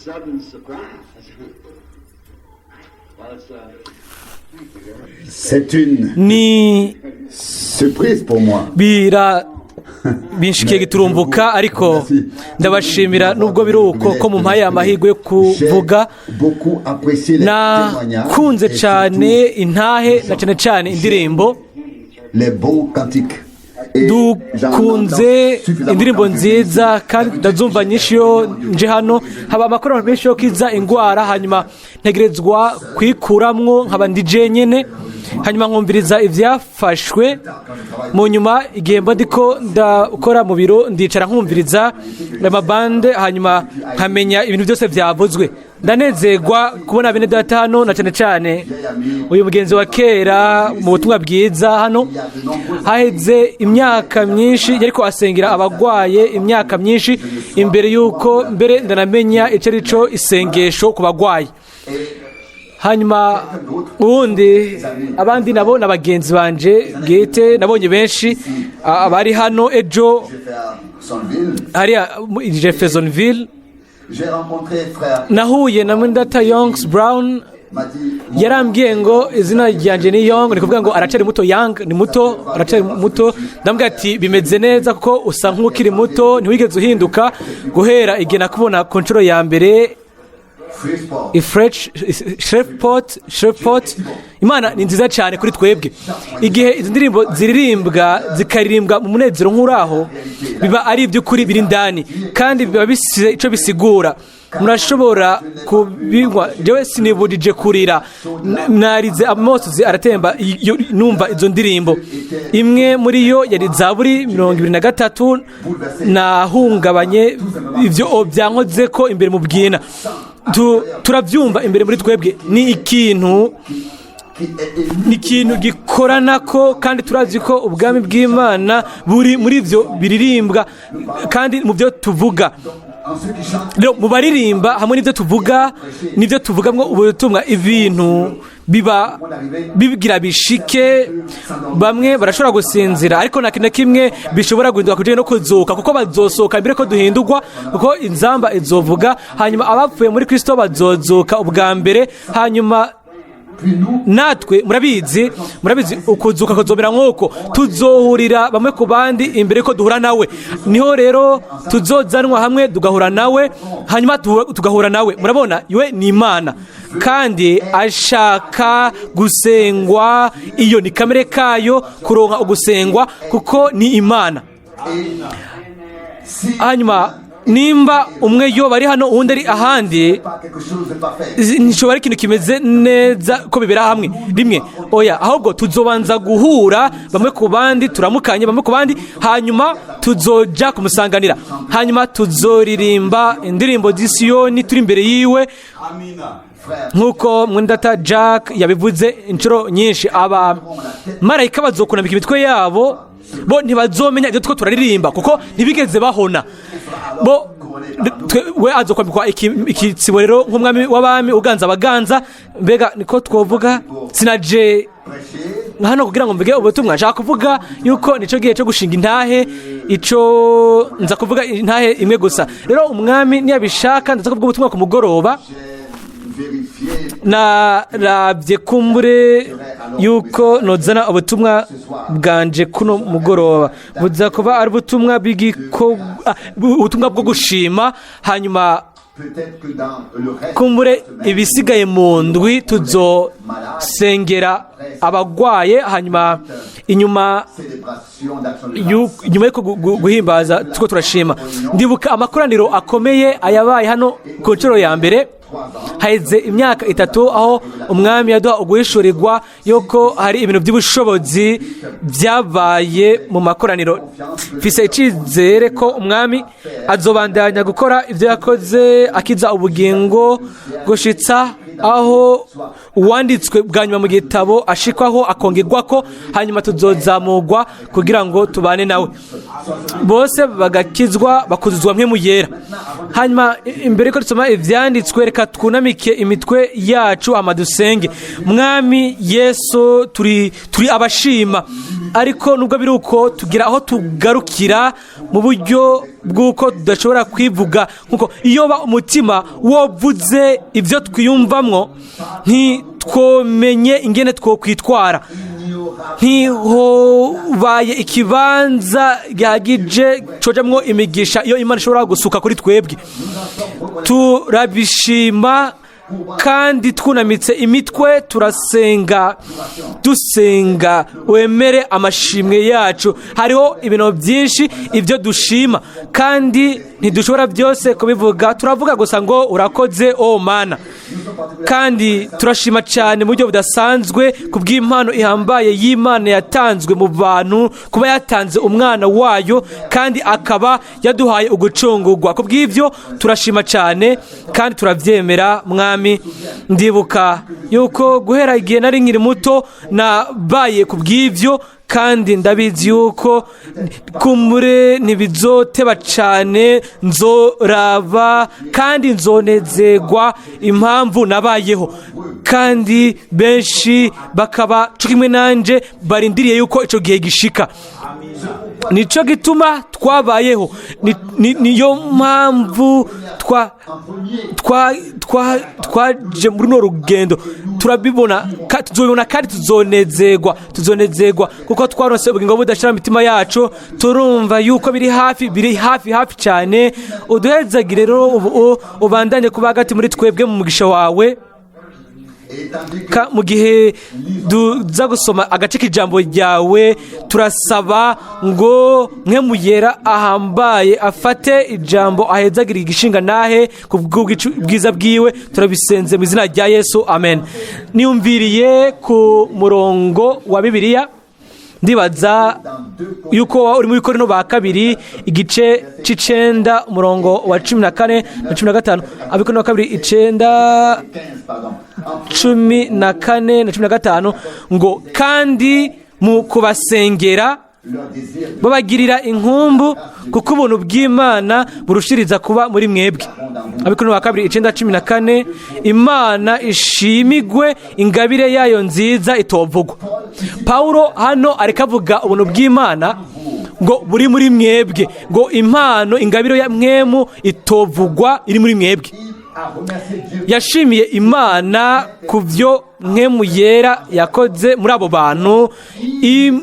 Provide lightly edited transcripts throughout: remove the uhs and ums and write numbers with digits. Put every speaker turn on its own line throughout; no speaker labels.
sudden surprise. Well, it's
C'est une
Ni
surprise pour moi.
Bira binshikiye giturumbuka, ariko ndabashimira nubwo biri uko ko mumpaye amahirwe yo kuvuga.
J'ai beaucoup apprécié les témoignages
Nakunze
et
cyane
surtout
intahe na cyane cyane indirimbo.
les bons cantiques. Et j'en
Dukunze
entends suffisamment
indirimbo
quand je viens
nziza
ici.
kandi ndazumva nyinshi iyo nje hano. Haba amakorano menshi yo kiza ingwara, hanyuma ntegerezwa kwikuramwo nkaba ndi jenyene, hanyuma nkumviriza ivyafashwe. Mu nyuma, igihe mba ndiko ndakora mu biro, ndicara nkumviriza amabande, hanyuma nkamenya ibintu byose vyavuzwe. Ndanezerwa kubona bene data hano, na cyane cyane uyu mugenzi wa kera mu butumwa bwiza hano. Haheze imyaka myinshi yariko asengera abagwaye, imyaka myinshi imbere y'uko mbere ndanamenya icyo ari cyo isengesho ku bagwayi. Hanyuma ubundi abandi nabo na bagenzi banje bwite, nabonye benshi abari hano ejo
Jeffersonville.
hariya mu Jeffersonville.
J'ai rencontré frère
Nahuye na mwendata Youngs Brown.
m'a dit mon
Yarambwiye ngo izina ryanjye ni Young, ni kuvuga ngo aracari muto. Young ni muto, aracari muto. Ndambwira ati: "Bimeze neza kuko usa nk'ukiri muto, ntiwigeze uhinduka guhera igihe nakubona ku nshuro ya mbere
Shreveport.
I Fresh Shreveport." Imana ni nziza cyane kuri twebwe. Igihe izi ndirimbo ziririmbwa, zikaririmbwa mu munezero nk'uraho, biba ari iby'ukuri biri indani kandi biba bisize icyo bisigura. Murashobora kubinywa. Jewe sinibujije kurira. Narize, amosozi aratemba iyo numva izo ndirimbo. Imwe muri yo yari Zaburi 23. Nahungabanye, ibyo byankoze ko imbere mu bwina. Turabyumva imbere muri twebwe, ni ikintu
Qui est ému
ni ikintu gikorana ko, kandi turazi ko ubwami bw'Imana buri muri ibyo biririmbwa kandi mu byo tuvuga.
En ceux qui chantent.
Rero mu baririmba hamwe n'ibyo tuvuga, n'ibyo tuvugamwo ubutumwa, ibintu biba bigira bishike. Bamwe barashobora gusinzira, ariko nta kintu na kimwe bishobora guhinduka kugira no kuzuka, kuko bazosohoka mbere ko duhindurwa, kuko inzamba izovuga, hanyuma abapfuye muri Kristo bazozuka ubwa mbere, hanyuma
Puis nous,
natwe, murabizi, ukuzuka kuzomera nk'uko tuzohurira bamwe ku bandi imbere ko duhura nawe. Niho rero tuzozanwa hamwe tugahura nawe, hanyuma tugahura nawe. Murabona, iwe ni Imana kandi ashaka gusengwa. Iyo ni kamere kayo kuronka ugusengwa, kuko ni Imana.
Si
Hanyuma nimba umwe yo bari hano, uwundi ari ahandi,
pas quelque chose de parfait.
Ntishobora ari ikintu kimeze neza ko bibera hamwe rimwe. Oya, ahubwo tuzobanza guhura bamwe ku bandi, turamukanye bamwe ku bandi, hanyuma tuzoja kumusanganira, hanyuma tuzoririmba indirimbo z'Isiyoni turi imbere yiwe.
Frère,
Nk'uko mwendata Jack yabivuze inshuro nyinshi, aba marayika bazokunamika imitwe yabo. Bo ntibazomenya ibyo two turaririmba kuko ntibigeze bahona. Bo we azokwambikwa ikitsibo rero nk'umwami w'abami uganza abaganza. Mbega niko twovuga. Sinaje
prêcher,
hano kugira ngo mvuge ubutumwa. Nshaka kuvuga yuko nicyo gihe cyo gushinga intahe. Ico nza kuvuga intahe imwe gusa. Rero umwami niyabishaka, ndaza kuvuga ubutumwa ku mugoroba.
J'ai vérifié
Narabye kumbure yuko nozana ubutumwa bwanje kuno mugoroba. Buza kuba ari ubutumwa ubutumwa bwo gushima. Hanyuma
peut-être que dans le reste
kumbure ibisigaye mu ndwi tuzosengera abagwaye, hanyuma inyuma
célébration d'action de grâce.
Nyuma yo guhimbaza tuko turashima. Ndibuka amakoraniro akomeye ayabaye hano ku nshuro ya mbere haheze imyaka 3, aho umwami yaduha uguhishurirwa yuko hari ibintu by'ubushobozi byabaye mu makoraniro. Mfise icyizere ko umwami azobandanya gukora ibyo yakoze, akiza ubugingo, gushitsa aho uwanditswe bwa nyuma mu gitabo ashikwaho akongerwa ko, hanyuma tuzozamurwa kugira ngo tubane nawe. Bose bagakizwa, bakuzuzwa Mpwemu Yera. Hanyuma imbere ko dusoma ivyanditswe, reka twunamike imitwe yacu amadusenge. Mwami Yesu, turi abashima, ariko nubwo biri uko tugira aho tugarukira. mu buryo bw'uko tudashobora kwivuga, nkuko iyo ba umutima wovuze ibyo twiyumvamwo, ntitwomenye ingene twokwitwara, ntihobaye ikibanza gihagije cojamwo imigisha iyo Imana ishobora gusuka kuri twebwe. Turabishima kandi twunamitse imitwe turasenga, dusenga wemere amashimwe yacu. Hariho ibintu byinshi ibyo dushima kandi ntidushobora byose kubivuga. Turavuga gusa ngo: "Urakoze, o Mana." Kandi turashima cyane mu buryo budasanzwe ku bw'impano ihambaye y'Imana yatanzwe mu bantu, kuba yatanze umwana wayo kandi akaba yaduhaye ugucungurwa. Ku bw'ibyo turashima cyane kandi turabyemera, Mwami. Ndibuka yuko guhera igihe nari nkiri muto nabaye ku bw'ibyo, kandi ndabizi yuko kumure ntibizoteba cyane nzoraba kandi nzonezerwa impamvu nabayeho, kandi benshi bakaba co kimwe nanje barindiriye yuko ico gihe gishika. Nico gituma twabayeho. Niyo mpamvu twaje muri runo rugendo. Turabibona, tuzobibona kandi tuzonezerwa kuko twaronse ubugingo budashira mu mitima yacu. Turumva yuko biri hafi, biri hafi, hafi cyane. Uduhezagire rero ubu, ubandanye kuba hagati muri twebwe mu mugisha wawe. Mu gihe duza gusoma agace k'ijambo ryawe, turasaba ngo Mpwemu Yera ahambaye afate ijambo, ahezagire igishinga nahe ku bw'ubwiza bwiwe. Turabisenze mu izina rya Yesu, amen. Niyumviriye ku murongo wa Bibiliya, ndibaza yuko uri muri Korinto ba kabiri igice c'icenda, umurongo wa 14 na 15. Abikorinto ba kabiri 9, 14 na 15, ngo: "Kandi mu kubasengera babagirira inkumbu, kuko ubuntu bw'Imana burushiriza kuba muri mwebwe." Abikorinto ba kabiri 9, 14. Imana ishimigwe ingabire yayo nziza itovugwa. Pawulo hano ariko avuga ubuntu bw'Imana ngo buri muri mwebwe, ngo impano, ingabire ya Mpwemu itovugwa iri muri mwebwe. Yashimiye Imana ku byo Mpwemu Yera yakoze muri abo bantu,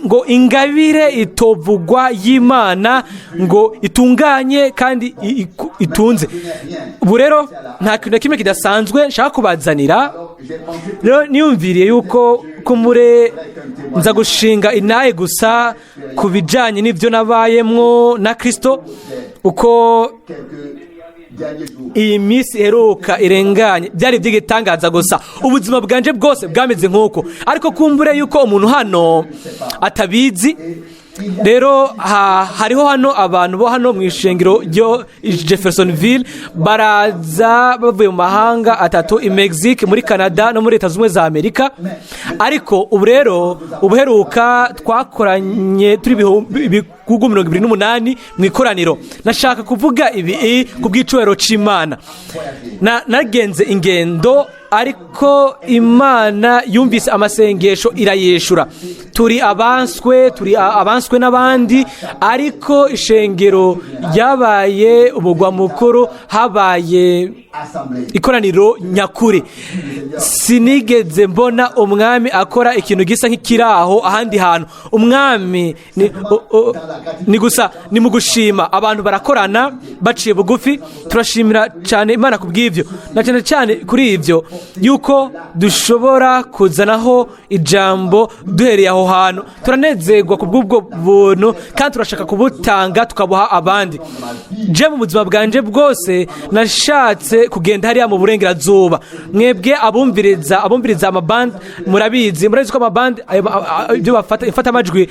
ngo ingabire itovugwa y'Imana ngo itunganye kandi itunze. Ubu rero nta kintu na kimwe kidasanzwe nshaka kubazanira. Rero niyumviriye yuko kumure nza gushinga inaye gusa ku bijyanye n'ibyo nabayemwo na Kirisito uko iyi minsi iheruka irenganye. Byari iby'igitangaza gusa. Ubuzima bwanje bwose bwameze nk'uko, ariko kumbure yuko umuntu hano atabizi. Rero hariho hano abantu bo hano mu ishengero ryo Jeffersonville baraza bavuye mu mahanga atatu, i Mexique, muri Canada no muri Leta Zunze Ubumwe za Amerika. Ariko ubu rero ubuheruka twakoranye turi ibihugu 28 mu ikoraniro. Nashaka kuvuga ibi ku bw'icubahiro c'Imana. Nagenze ingendo, ariko Imana yumvise amasengesho irayishura. Turi abanswe, turi abanswe n'abandi, ariko ishengero ryabaye umugwa mukuru, habaye ikoraniro nyakuri. Sinigeze mbona Umwami akora ikintu gisa nk'ikiraho ahandi hantu. Umwami ni gusa ni mu gushima, abantu barakorana baciye bugufi. Turashimira cyane Imana ku bw'ibyo, na cyane cyane kuri ibyo yuko dushobora kuzanaho ijambo duhereye aho hantu. Turanezerwa ku bw'ubwo buntu kandi turashaka kubutanga tukabuha abandi. Je mu buzima bwanje bwose nashatse kugenda hariya mu burengerazuba. Mwebwe abumviriza amabandi murabizi ko amabandi ayo ibyo bafata ifata amajwi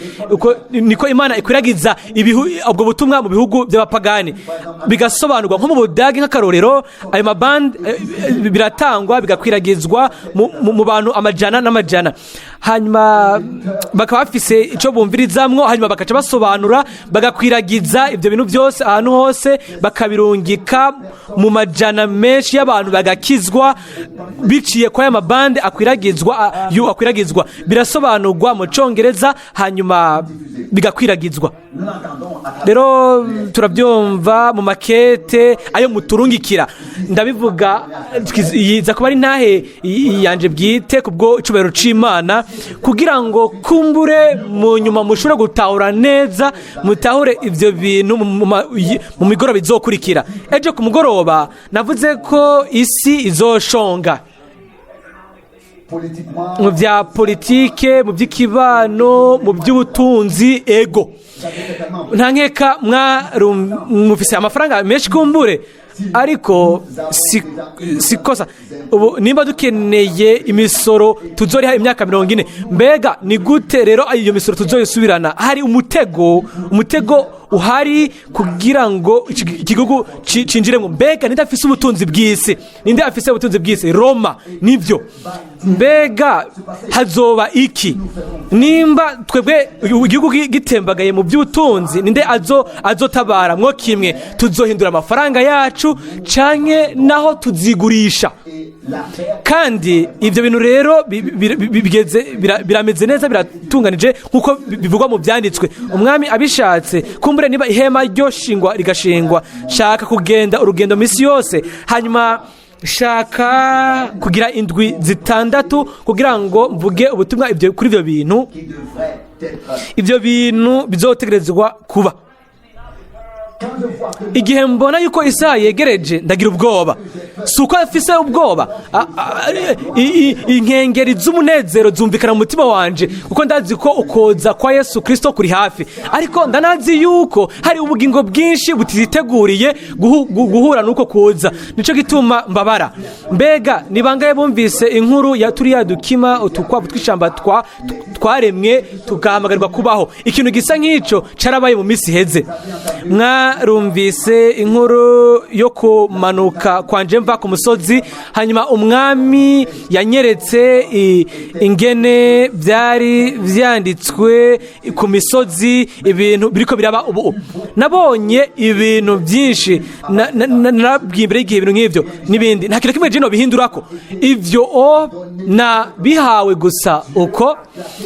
niko Imana ikwiragiza ubwo butumwa mu bihugu by'abapagani, bigasobanurwa nko mu Budage nk'akarorero. Ayo mabandi biratangwa, bigakwiragizwa mu bantu amajana n'amajana. Hanyuma bakaba bafise icyo bumvirizamwo, hanyuma bakaca basobanura, bagakwiragiza ibyo bintu byose ahantu hose, bakabirungika mu majana menshi y'abantu, bagakizwa biciye kwa aya mabande akwiragizwa, akwiragizwa, birasobanurwa mu Congereza, hanyuma bigakwiragizwa.
Nous l'entendons à travers
Rero turabyumva mu makete ayo muturungikira. Ndabivuga, yiza kuba ari ntahe yanje bwite kubwo icubahiro c'Imana, kugira ngo kumbure mu nyuma mushobore gutahura neza, mutahure ivyo bintu mu migoroba izokurikira. Ejo ku mugoroba navuze ko isi izoshonga
politiquement,
mu bya politike, mu by'ikibano, mu by'ubutunzi. Ego, nta nkeka mufise amafaranga menshi kumbure, ariko si kosa. Ubu nimba dukeneye imisoro tuzoriha imyaka 40, mbega ni gute rero iyo misoro tuzoyisubirana? Hari umutego, umutego uhari kugira ngo iki gihugu cinjiremo. Mbega ninde afise ubutunzi bw'isi? Ninde afise ubutunzi bw'isi? Roma, nibyo. Mbega hazoba iki nimba twebwe igihugu gitembagaye mu by'ubutunzi? Ninde azotabara? Mwo kimwe tuzohindura amafaranga yacu canke naho tuzigurisha. Kandi ibyo bintu rero bigeze birameze neza, biratunganije nk'uko bivugwa mu byanditswe. Umwami abishatse, kumbure niba ihema ryo shingwa rigashingwa, shaka kugenda urugendo misi yose, hanyuma shaka kugira indwi 6 kugira ngo mvuge ubutumwa ibyo kuri ibyo bintu,
qui devrait être.
ibyo bintu bizotegerezwa kuba.
Quand je vois que
Igihe mbona yuko isaha yegereje, ndagira ubwoba. Si uko afise ubwoba, inkengeri z'umunezero zumvikana mu mutima wanje, kuko ndazi ko ukoza kwa Yesu Kirisito kuri hafi, ariko ndanazi yuko hari ubugingo bwinshi butiteguriye guhura n'uko kuza. Nico gituma mbabara. Mbega ni bangahe bumvise inkuru ya turiya dukima, utukwavu tw'ishamba twaremwe tugahamagarwa kubaho? Ikintu gisa nk'ico carabaye mu minsi iheze. Mwarumvise inkuru yo kumanuka kwanje mva ku musozi, hanyuma umwami yanyeretse ingene byari vyanditswe ku misozi, ibintu biriko biraba ubu. Nabonye ibintu byinshi, narabwiye imbere y'igihe ibintu nk'ivyo n'ibindi. Nta kintu kimwe jino bihindurako ivyo o na bihawe gusa uko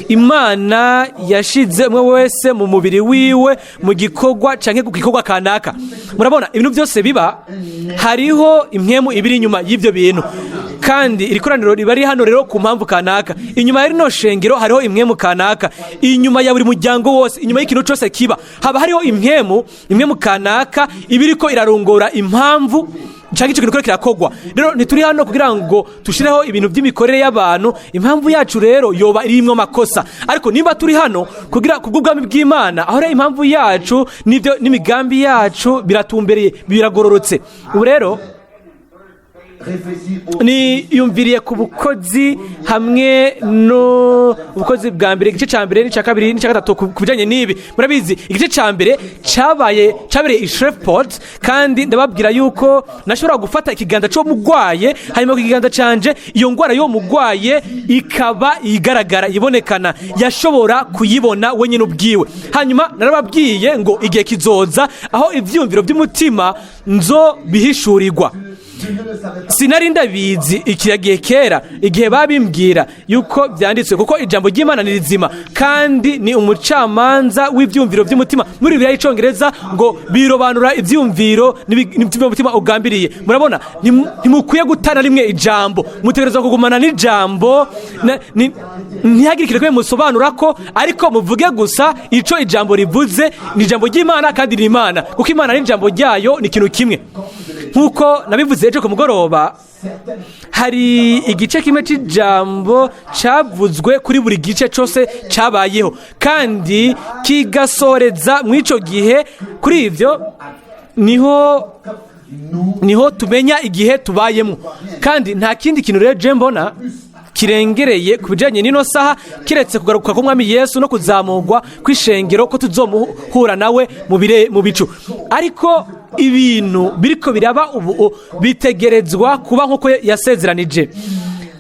Imana yashize umwe wese mu mubiri wiwe mu gikorwa canke ku gikorwa kanaka. Murabona, ibintu byose biba, hariho impwemu ibiri inyuma y'ivyo bintu, kandi iri koraniro riba riri hano rero ku mpamvu kanaka. Inyuma ya rino shengero hariho impwemu kanaka, inyuma ya buri muryango wose, inyuma y'ikintu cyose kiba, haba hariho impwemu kanaka iba iriko irarongora impamvu canke ico kintu kiriko kirakogwa. Rero ntituri hano kugira ngo tushireho ibintu by'imikorere y'abantu. Impamvu yacu rero yoba irimwo amakosa, ariko nimba turi hano kugira kubw'ubwami bw'Imana, aho rero impamvu yacu n'ibyo n'imigambi yacu biratumbereye, biragororotse. Ubu rero
réfléchir au
niyumviriye ku bukozi hamwe no ubukozi bwa mbere, igice cya mbere n'icya kabiri n'icya gatatu, ku bijyanye n'ibi. Murabizi, igice cya mbere cyabereye i Shreveport, kandi ndababwira yuko nashobora gufata ikiganza cy'uwo mugwaye, hanyuma ku kiganza canje iyo ndwara y'uwo mugwaye ikaba igaragara, ibonekana, yashobora kuyibona wenyine ubwiwe. Hanyuma narababwiye ngo igihe kizoza aho ivyiyumviro by'umutima nzo bihishurirwa. Sinari ndabizi ikiriya gihe kera igihe babimbwira yuko byanditswe, kuko ijambo ry'Imana ni rizima kandi ni umucamanza w'ibyumviro by'umutima. Muri Bibiliya y'Icyongereza ngo birobanura ibyumviro n'iby'umutima ugambiriye. Murabona, ntimukwiye gutana rimwe ijambo, mutegerezwa kugumana n'ijambo. Ntihagire ikintu kimwe musobanura ko, ariko muvuge gusa ico ijambo rivuze. Ni ijambo ry'Imana kandi ni Imana, kuko Imana n'ijambo ryayo ni ikintu kimwe. Nk'uko nabivuze ejo ku mugoroba, hari igice kimwe cy'ijambo cyavuzwe kuri buri gice cyose cyabayeho, kandi kigasoreza muri icyo gihe. Kuri ibyo niho tumenya igihe tubayemo, kandi nta kindi kintu rero je mbona kirengereye ku bijyanye n'ino saha kiretse kugaruka k'Umwami Yesu no kuzamurwa kw'ishengero, ko tuzomuhura nawe mu bicu. Ariko ibintu biriko biraba ubu bitegerezwa kuba nk'uko yasezeranije.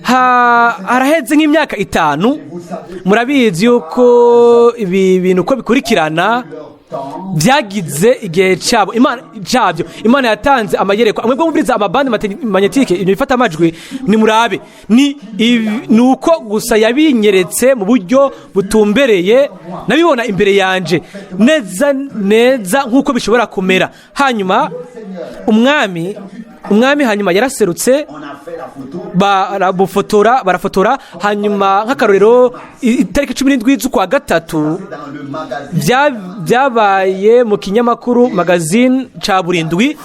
Haraheze nk'imyaka 5. Murabizi yuko ibi bintu uko bikurikirana byagize igihe cyabo, Imana cyabyo. Imana yatanze amayerekwa. Mwebwe mwumviriza ama bandes magnétiques, ibyo bifata amajwi, nimurabe. Ni uko gusa yabinyeretse mu buryo butumbereye, nabibona imbere yanje neza neza nk'uko bishobora kumera. Hanyuma umwami hanyuma yaraserutse.
On a fait la photo.
Barabufotora, barafotora. Hanyuma nk'akarorero, itariki 17 z'ukwa gatatu,
Dans le magazine.
Byabaye mu kinyamakuru magazine ca burindwi.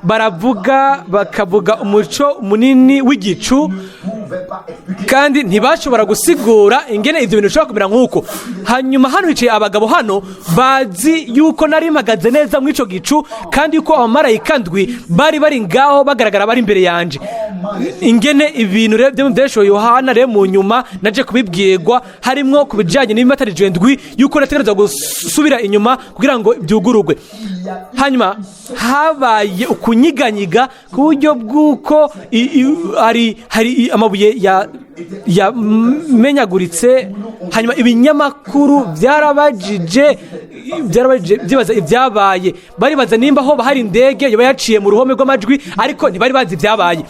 Baravuga, bakavuga umuco munini w'igicu.
Pouvait pas expliquer.
Kandi ntibashobora gusigura ingene ibyo bintu bishobora kumera nk'uko. Hanyuma hano hicaye abagabo hano bazi yuko nari mpagaze neza muri ico gicu, kandi yuko abamarayika ndwi bari bari ngaho bagaragara, bari imbere yanje. Ingene ibintu rero byo mu byeshoye Yohana rero, mu nyuma naje kubibwirwa, harimwo ku bijanye n'ibimatarijwe ndwi, yuko nategerezwa gusubira inyuma kugira ngo byugururwe. Hanyuma habaye ukunyiganyiga ku buryo bw'uko hari amabuye yamenyaguritse. Hanyuma ibinyamakuru byarabajije, byibaza ibyabaye. Baribaza nimba hoba hari indege yoba yaciye mu ruhome rw'amajwi, ariko ntibari bazi ibyabaye.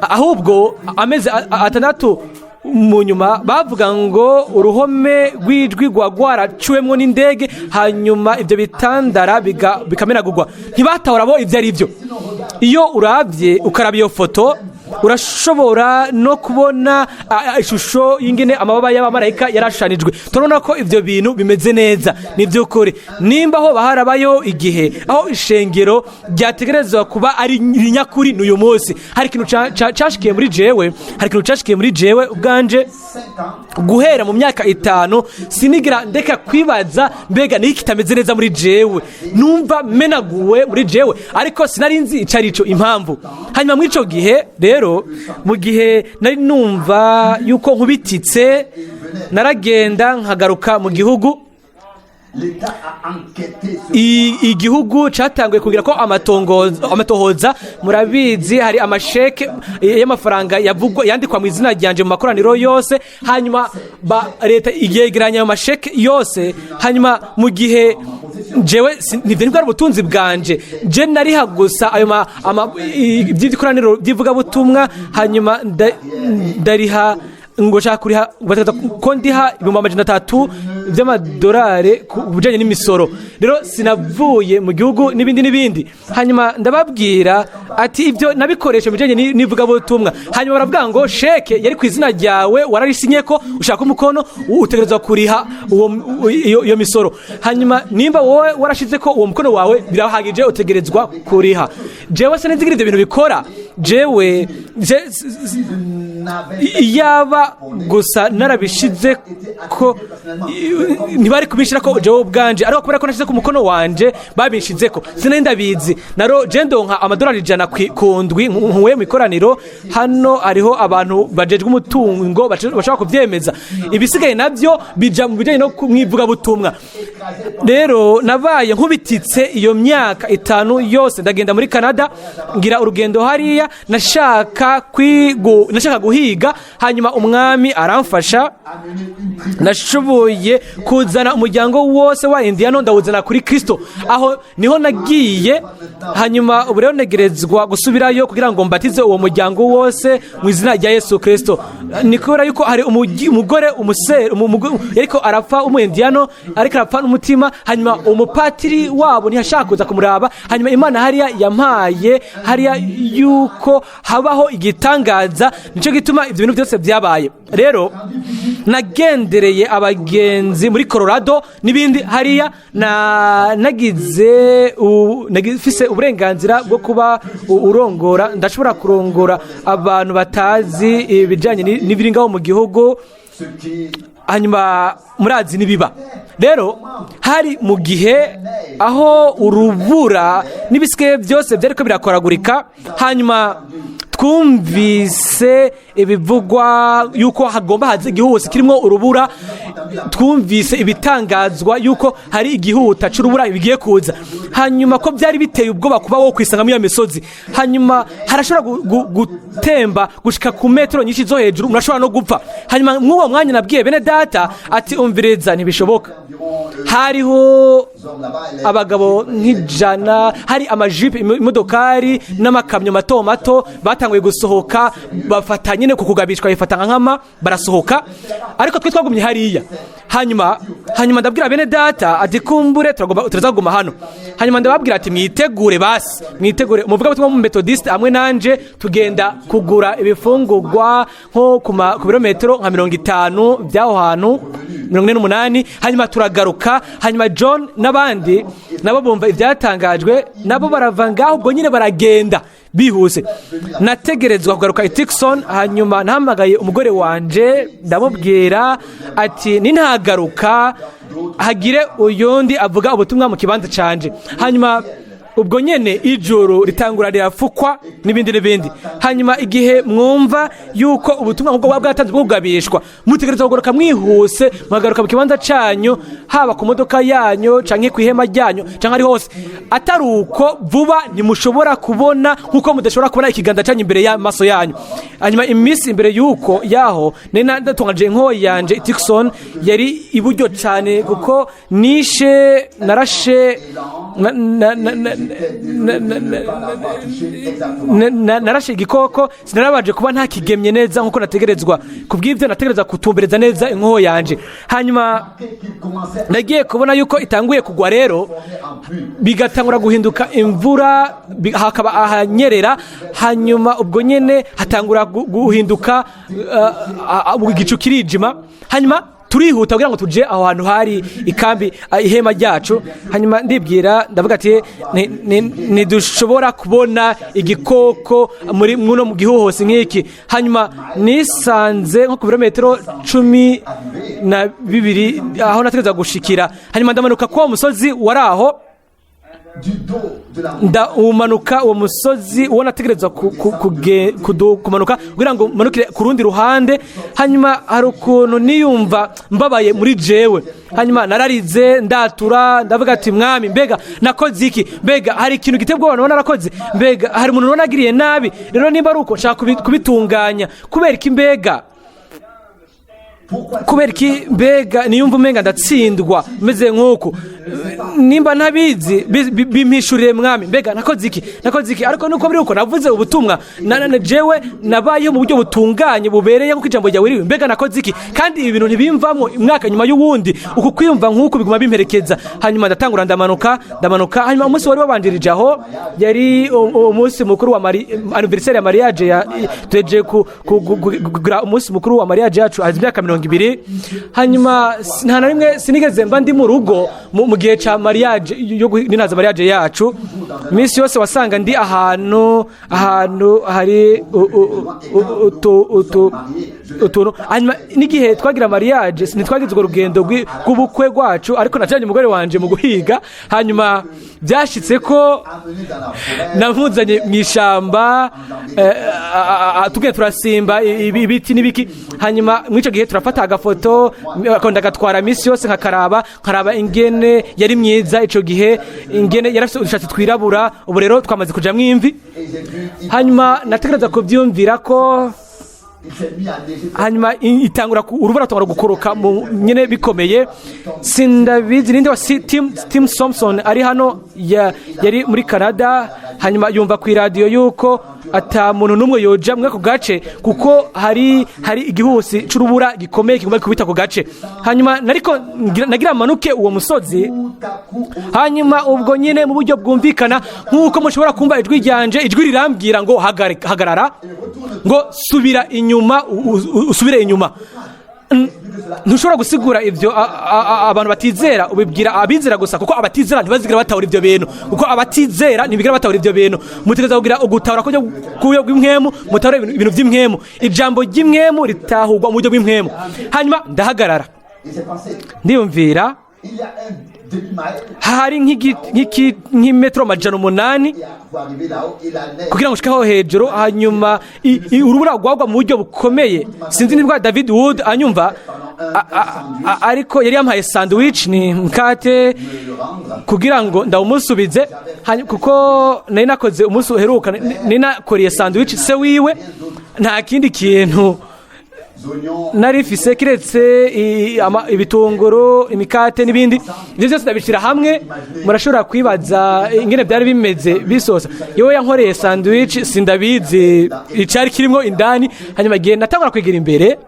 Ahubwo amezi 6 mu nyuma bavuga ngo uruhome rw'ijwi rwa rwaraciwemwo n'indege, hanyuma ibyo bitandara bikamenagurwa. Ntibatahura bo ibyo ari byo. Iyo urabye, ukaraba iyo foto, urashobora no kubona ishusho y'ingene amababa y'abamarayika yarashushanijwe. Turabona ko ibyo bintu bimeze neza. Ni by'ukuri, nimba hoba harabayo igihe aho ishengero ryategerezwa kuba ari rinyakuri, ni uyu munsi. Hari ikintu cashikiye muri jewe, hari ikintu cashikiye muri jewe ubwanje. Guhera mu myaka 5 sinigira ndeka kwibaza: mbega niki kitameze neza muri jewe? Numva menaguwe muri jewe, ariko sinari nzi ico arico, impamvu. Hanyuma muri ico gihe rero, mu gihe nari numva yuko nkubititse, naragenda nkagaruka mu gihugu.
L'État a enquêté sur
Igihugu cyatanguye kugira ko amatohoza. Murabizi, hari amasheke y'amafaranga yavugwa yandikwa mu izina ryanje mu makoraniro yose. Hanyuma leta igegeranya ayo masheke yose. Hanyuma mu gihe jewe ntivyo nibwo ari ubutunzi bwanje, je nariha gusa ayo iby'ikoraniro by'ivugabutumwa. Hanyuma ndariha, ngo nshaka kuriha, bategeka ko ndiha 300,000 by'amadolari ku bijyanye n'imisoro. Rero sinavuye mu gihugu, n'ibindi n'ibindi. Hanyuma ndababwira ati ibyo nabikoresha mu bijyanye n'ivugabutumwa. Hanyuma baravuga ngo sheke yari ku izina ryawe, wararisinye ko ushaka umukono, utegerezwa kuriha iyo misoro. Hanyuma nimba wowe warashize ko uwo mukono wawe, birahagije, utegerezwa kuriha. Jewe sinzi ibyo bintu bikora. Jewe iyaba gusa narabishize ko, ntibari kubishira ko jewe ubwanje, ariko kubera ko nashize ku mukono wanje, babishize ko. Sinari ndabizi. Naro je ndonka amadolari 100 ku ndwi nkuye mu ikoraniro. Hano hariho abantu bajejwe umutungo bashobora kuvyemeza. Ibisigaye navyo bija mu bijanye no mwivugabutumwa. Rero nabaye nkubititse iyo myaka 5 yose. Ndagenda muri Canada, ngira urugendo hariya, nashaka guhiga. Hanyuma umwami aramfasha, nashoboye kuzana umuryango wose wa Indiano, ndawuzana kuri Kristo. Aho niho nagiye. Hanyuma ubu rero ntegerezwa gusubirayo kugira ngo mbatize uwo muryango wose mu izina rya Yesu Kristo. Ni kubera yuko hari umugore yariko arapfa, umu Indiano ariko arapfa n'umutima. Hanyuma umupatiri wabo ntiyashaka kuza kumuraba. Hanyuma Imana hariya yampaye hariya yuko habaho igitangaza, nicyo gituma ibyo bintu byose byabaye. Rero nagendereye abagenzi muri Colorado n'ibindi hariya, na nagize nagifise uburenganzira bwo kuba urongora. Ndashobora kurongora abantu batazi ibijyanye n'ibiri ngaho mu gihugu. Hanyuma murazi nibiba. Rero hari mu gihe aho urubura n'ibisigaye byose byariko birakoragurika. Hanyuma Twumvise ibivugwa yuko hagomba haza igihuhusi kirimo urubura. Twumvise ibitangazwa yuko hari igihuta c'urubura bigiye kuza, hanyuma ko byari biteye ubwoba kuba wo kwisanga muri iyo misozi. Hanyuma harashobora gutemba gushika ku metero nyinshi zo hejuru, murashobora no gupfa. Hanyuma mw'uwo mwanya nabwiye bene data ati: "Umviriza, ntibishoboka." Hariho abagabo nk'100, hari amajipe, imodokari n'amakamyo mato mato. Batanguye gusohoka, bafata nyine ku kugabishwa, bifata nka nkama, barasohoka, ariko twe twagumye hariya. Hanyuma ndabwira bene data ati: "Kumbure turaza kuguma hano." Hanyuma ndababwira ati: "Mwitegure basi, mwitegure." Umuvugabutumwa mu Methodiste hamwe nanje tugenda kugura ibifungurwa nko ku birometero nka 50 by'aho hantu, 48. Hanyuma turagaruka. Hanyuma John n'abandi nabo bumva ibyatangajwe, nabo barava ngaho ubwo nyine, baragenda bihuse. Nategerezwa kugaruka i Tucson. Hanyuma nahamagaye umugore wanje, ndamubwira ati: "Nintagaruka, hagire uyundi avuga ubutumwa mu kibanza canje." Hanyuma ubwo nyene ijoro ritangura rirafukwa n'ibindi n'ibindi. Hanyuma igihe mwumva yuko ubutumwa nk'ubwo buba bwatanzwe bwo kugabishwa, mutegereza kugaruka mwihuse, muhagaruka mu kibanza canyu, haba ku modoka yanyu canke ku ihema ryanyu canke ari hose. Atari uko, vuba ntimushobora kubona nk'uko mudashobora kubona ikiganza canyu imbere y'amaso yanyu. Hanyuma iminsi imbere y'uko yaho nari ndatunganyije inkoho yanje i Tucson, yari iburyo cane, kuko nishe narashe na- na- na- na- na- na- na- narashe igikoko, sinarabaje kuba ntakigemye neza nkuko nategerezwa. Kubw'ibyo nategereza kutumbereza neza inkoho yanje. Hanyuma nagiye kubona yuko itanguye kugwa rero, bigatangura guhinduka imvura, hakaba ahanyerera. Hanyuma ubwo nyene hatangura guhinduka igicu kirijima. Hanyuma turihuta kugira ngo tuje aho hantu hari ikambi, ihema ryacu. Hanyuma ndibwira, ndavuga ati: "Ntidushobora kubona igikoko muri muno mu gihuhusi nk'iki." Hanyuma nisanze nko ku birometero 12 aho nategereza gushikira. Hanyuma ndamanuka kuri uwo musozi wari aho, ndawumanuka uwo musozi uwo nategerezwa kumanuka kugira ngo manukire ku rundi ruhande. Hanyuma hari ukuntu niyumva mbabaye muri jewe. Hanyuma nararize, ndatura, ndavuga ati: "Mwami, mbega nakoze iki? Mbega hari ikintu giteye ubwoba nabona narakoze? Mbega hari umuntu nabona agiriye nabi? Rero nimba ari uko, nshaka kubitunganya. Kubera iki? Mbega kubera iki? Mbega niyumva umenga ndatsindwa meze nk'uku? Nimba ntabizi, bimpishurire mwami. Mbega nakoze iki? Nakoze iki?" Ariko nuko biri uko, navuze ubutumwa jewe nabayeho mu buryo butunganye, bubereye nk'uko ijambo ryawe riri. Mbega nakoze iki? Kandi ibi bintu ntibimvamo umwaka nyuma y'uwundi, uku kwiyumva nk'uku biguma bimperekeza. Hanyuma ndatangura, ndamanuka, ndamanuka. Hanyuma umunsi wari wabanjirije aho yari umunsi mukuru wa anniversaire ya mariage ya tuhejeje kugira umunsi mukuru wa mariage yacu haza imyaka 20. Hanyuma nta na rimwe sinigeze mba ndi mu rugo mu gihe ca mariage yo ninaza mariage yacu. Iminsi yose wasanga ndi ahantu hari utuntu. Hanyuma n'igihe twagira mariage, ntitwagize urwo rugendo rw'ubukwe rwacu, ariko najanye umugore wanje mu guhiga. Hanyuma byashitse ko namuzanye mu ishamba, tugiye turasimba ibiti n'ibiki. Hanyuma muri icyo gihe turafata agafoto, akunda agatwara minsi yose, nkakaraba, nkaraba ingene yari myiza ico gihe, ingene yari afite udushatsi twirabura. Ubu rero twamaze kujamwo imvi. Hanyuma nategereza kuvyumvira ko
Il s'est mis à neiger.
Hanyuma itangura urubura rutangura gukoroka mu nyene bikomeye. Sindabizi ninde wa Tim Thompson ari hano, yari muri Canada. Hanyuma yumva ku iradiyo yuko ata muntu n'umwe yoja muri ako gace, kuko hari igihuhusi c'urubura gikomeye kigomba kubita ku gace. Hanyuma nariko nagira manuke uwo musozi. Hanyuma ubwo nyine mu buryo bwumvikana nk'uko mushobora kumva ijwi ryanje, ijwi rirambwira ngo: "Hagarara," ngo: "Subira inyuma, usubire inyuma." Ntushobora gusigura ibyo abantu batizera, ubibwira abizera gusa, kuko abatizera ntibazigera batahura ibyo bintu, kuko abatizera ntibigera batahura ibyo bintu. Mutegereza kugira ugutahura ku buryo bw'impwemu, mutahura ibintu by'impwemu. Ijambo ry'impwemu ritahurwa mu buryo bw'impwemu. Hanyuma ndahagarara.
Et j'ai pensé,
Ndiyumvira.
il y a un Demi-mile
Hari nk'imetero 800
et pour arriver là-haut et la neige.
kugira ngo ushike aho hejuru. Hanyuma urubura rwagwa mu buryo bukomeye. Sinzi niba David Wood anyumva, ariko yari yampaye sandwich, ni mukate,
Me le rendre.
kugira ngo ndawumusubize. Kuko nari nakoze umunsi uheruka, nari nakoreye sandwich se wiwe. Nta kindi kintu
Oignons.
nari mfise kiretse ibitunguru, imikate n'ibindi. Ibyo byose ndabishyira hamwe. Murashobora kwibaza ingene byari bimeze bisosa. Yewe, yankoreye sandwich, sindabizi icari kirimo indani. Hanyuma igihe natangura kwegera imbere,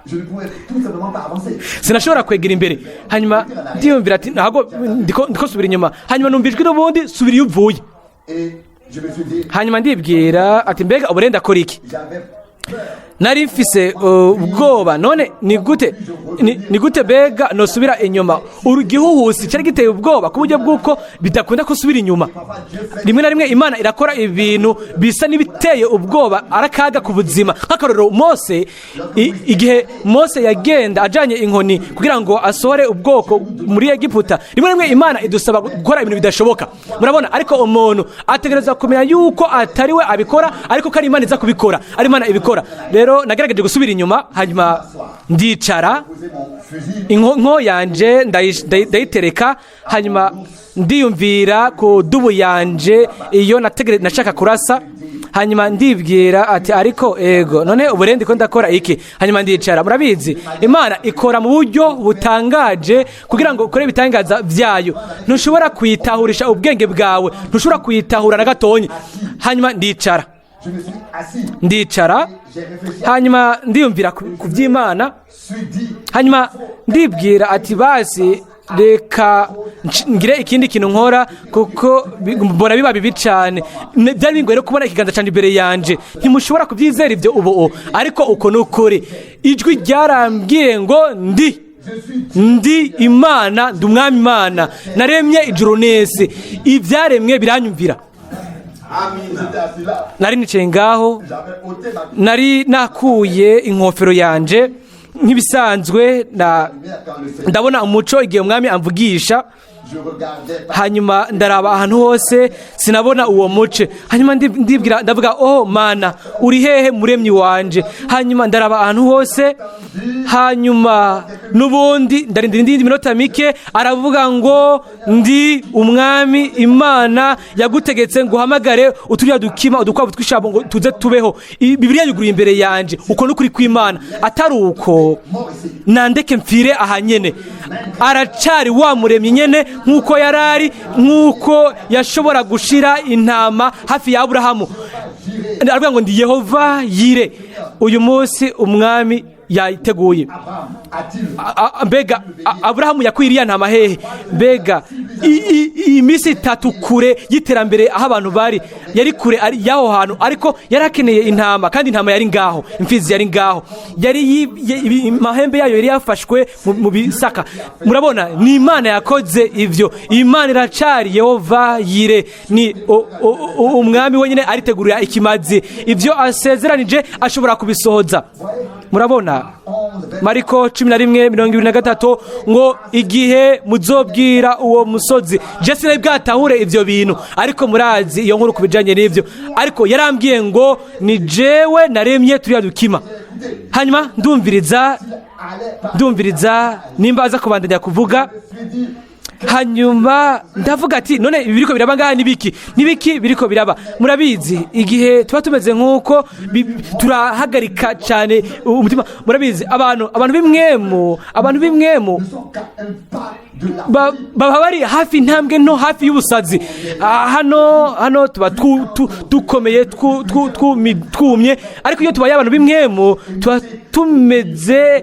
Je ne pouvais tout simplement pas avancer.
sinashobora kwegera imbere. Hanyuma ndiyumvira ati ntabwo ndiko subira inyuma. Hanyuma numva ijwi n'ubundi: "Subira iyo uvuye."
Et je me suis dit,
Hanyuma ndibwira ati: "Mbega ubu rero ndakora iki?"
j'avais peur.
Nari mfise ubwoba. None ni gute mbega nosubira inyuma? Igihuhusi cyari giteye ubwoba ku buryo bw'uko bidakunda gusubira inyuma. Rimwe na rimwe Imana irakora ibintu bisa n'ibiteye ubwoba, arakaga ku buzima. Nk'akarorero, Mose, igihe Mose yagenda ajanye inkoni kugira ngo asohore ubwoko muri Egiputa. Rimwe na rimwe Imana idusaba gukora ibintu bidashoboka, murabona. Ariko umuntu ategereza kumenya yuko atari we abikora, ariko ko ari Imana iza kubikora, ari Imana ibikora. Rero nagerageje gusubira inyuma, hanyuma ndicara.
Posé mon fusil.
Inko yanje ndayitereka. Hanyuma ndiyumvira ku dubu yanje iyo nashaka kurasa. Hanyuma ndibwira ati: "Ariko ego, none ubu rero ndiko ndakora iki?" Hanyuma ndicara. Murabizi, Imana ikora mu buryo butangaje kugira ngo ukore ibitangaza byayo. Ntushobora kuyitahurisha ubwenge bwawe, ntushobora kuyitahura na gatonyi. Hanyuma ndicara.
Je me suis assis.
Ndicara.
J'ai réfléchi.
Hanyuma ndiyumvira ku by'Imana.
Suis dit,
Hanyuma ndibwira ati: "Basi reka ngire ikindi kintu nkora, kuko mbona biba bibi cyane." Byari bingoye no kubona ikiganza cyanjye imbere yanje. Ntimushobora kubyizera ibyo ubu, ariko uko ni ukuri. Ijwi ryarambwiye ngo: Ndi Imana, ndi Umwami Imana, naremye ijuru n'isi, ibyaremwe biranyumvira."
J'étais assis là.
Nari nicaye ngaho.
J'avais ôté ma
Nari nakuye inkofero yanje nk'ibisanzwe na
lumière quand le Seigneur.
ndabona umuco igihe Umwami amvugisha.
Je regardais pas.
Hanyuma ndaraba ahantu hose, sinabona uwo muce. Hanyuma ndibwira, ndavuga: "Oh Mana, uri hehe, Muremyi wanje?" Hanyuma ndaraba ahantu hose. Hanyuma n'ubundi ndarindira indi minota mike. Aravuga ngo: "Ndi Umwami Imana yagutegetse ngo uhamagare uturiya dukima, udukwavu tw'ishabo, ngo tuze tubeho." Bibiliya yuguruye imbere yanje. Uko n'ukuri kw'Imana, atari uko nandeke mfire aha nyene. Aracari wa Muremyi nyene nk'uko yarari, nk'uko yashobora gushira intama hafi ya Aburahamu. Aravuga ngo: "Ndi Yehova Yire." Uyu munsi Umwami yayiteguye.
A-t-il
Mbega Aburahamu yakwiriye ntama hehe? Mbega iminsi 3 kure y'iterambere aho abantu bari, yari kure y'aho hantu, ariko yari akeneye intama, kandi intama yari ngaho, imfizi yari ngaho, yari amahembe yayo yari yafashwe mu bisaka. Murabona, ni Imana yakoze ivyo. Imana iracari Yehova Yire, ni Umwami wenyine aritegurira ikimazi. Ivyo asezeranije ashobora kubisohoza. Murabona, Mariko 11:23 ngo: "Igihe muzobwira uwo musozi." Je sinari bwatahure ivyo bintu, ariko murazi iyo nkuru ku bijanye n'ivyo. Ariko yarambwiye ngo: "Ni jewe naremye turiya dukima." Hanyuma ndumviriza, ndumviriza nimba aza kubandanya kuvuga. Hanyuma ndavuga ati: "None ibi biriko biraba ngaha nibiki? Nibiki biriko biraba?" Murabizi, igihe tuba tumeze nk'uko turahagarika cyane umutima. Murabizi, abantu b'imwemu
sont qu'à un pas de la
baba bari hafi, intambwe nto hafi y'ubusazi. Hano tuba dukomeye, twumye, ariko iyo tubaye abantu b'imwemu tuba tumeze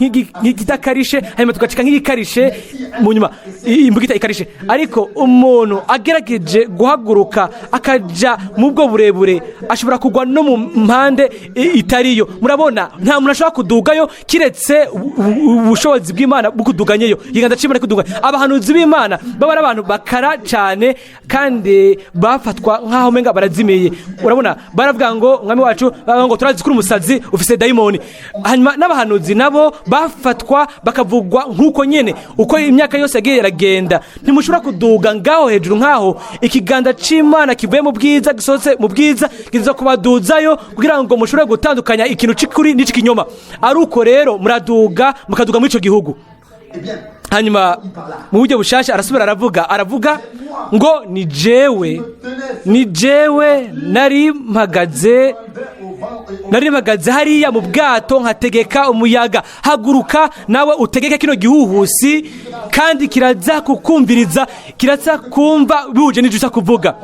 nk'igitakarishe, hanyuma tugacika nk'igikarishe mu nyuma, imbugita ikarishe. Ariko umuntu agerageje guhaguruka akaja mu bwo burebure, ashobora kugwa no mu mpande itariyo. Murabona, nta muntu ashobora kudugayo kiretse ubushobozi bw'Imana bukuduganyeyo, ikiganza c'Imana kuduganya. Abahanuzi b'Imana baba ari abantu bakara cyane, kandi bafatwa nk'aho umenga barazimiye. Urabona, baravuga ngo Umwami wacu, baravuga ngo: "Turazi ko uri umusazi, ufise dayimoni." Hanyuma n'abahanuzi nabo bafatwa bakavugwa. Nk'uko nyene uko imyaka yose yagiye iragenda, ntimushobora kuduga ngaho hejuru nk'aho ikiganza c'Imana kivuye mu bwiza, gisohotse mu bwiza, kiza kubaduzayo kugira ngo mushobore gutandukanya ikintu c'ukuri n'ic'ikinyoma. Ari uko rero muraduga, mukaduga muri ico gihugu.
Eh bien,
Hanyuma mu buryo bushasha arasubira aravuga ngo ni jewe nari mpagaze hariya mu bwato, nkategeka umuyaga: haguruka nawe utegeke kino gihuhusi, kandi kiraza kukumviriza, kiraza kumva bihuje n'ibyo uza kuvuga.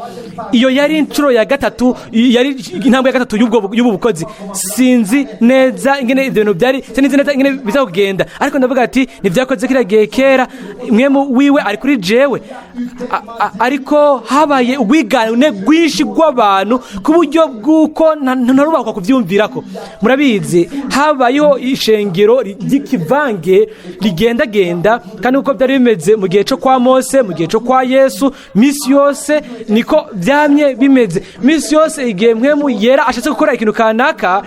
Iyo yari inshuro ya gatatu, yari intambwe ya gatatu y'ubu bukozi. Sinzi neza ingene ibyo bintu byari, sinzi neza ingene biza kugenda, ariko ndavuga ati ntivyakoze kiriya gihe kera, mwemu wiwe ari kuri jewe. Ariko habaye ubwigane bwinshi bw'abantu ku buryo bw'uko ntarubakwa kuvyumvirako. Murabizi, habayeho ishengero ry'ikivange rigendagenda, kandi uko byari bimeze mu gihe cyo kwa Mose, mu gihe cyo kwa Yesu, misi yose niko byamye bimeze. Misi yose igihe Mpwemu Yera ashatse gukora ikintu kanaka,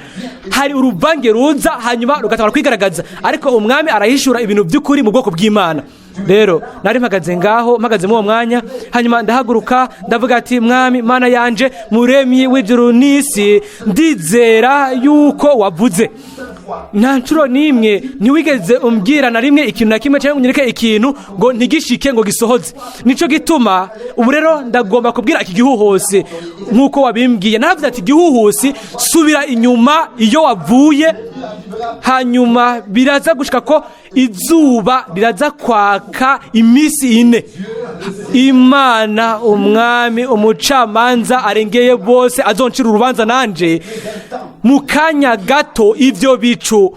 hari uruvange ruza, hanyuma rugatangura kwigaragaza, ariko Umwami arahishura ibintu by'ukuri mu bwoko bw'Imana. Rero nari mpagaze ngaho, mpagaze muri uwo mwanya, hanyuma ndahaguruka, ndavuga ati: "Mwami Mana yanje, muremyi w'ijuru n'isi, ndizera yuko wavuze. Nta nshuro n'imwe ntiwigeze umbwira na rimwe ikintu na kimwe cyangwa unyereke ikintu ngo ntigishike ngo gisohoze. Nico gituma ubu rero ndagomba kubwira iki gihuhusi nk'uko wabimbwiye." Naravuze ati: "Gihuhusi, subira inyuma iyo wavuye." Hanyuma biraza gushika ko izuba riraza kwaka iminsi 4. Imana, Umwami, umucamanza arengeye bose, azoncira urubanza nanje. Mu kanya gato ivyo bicu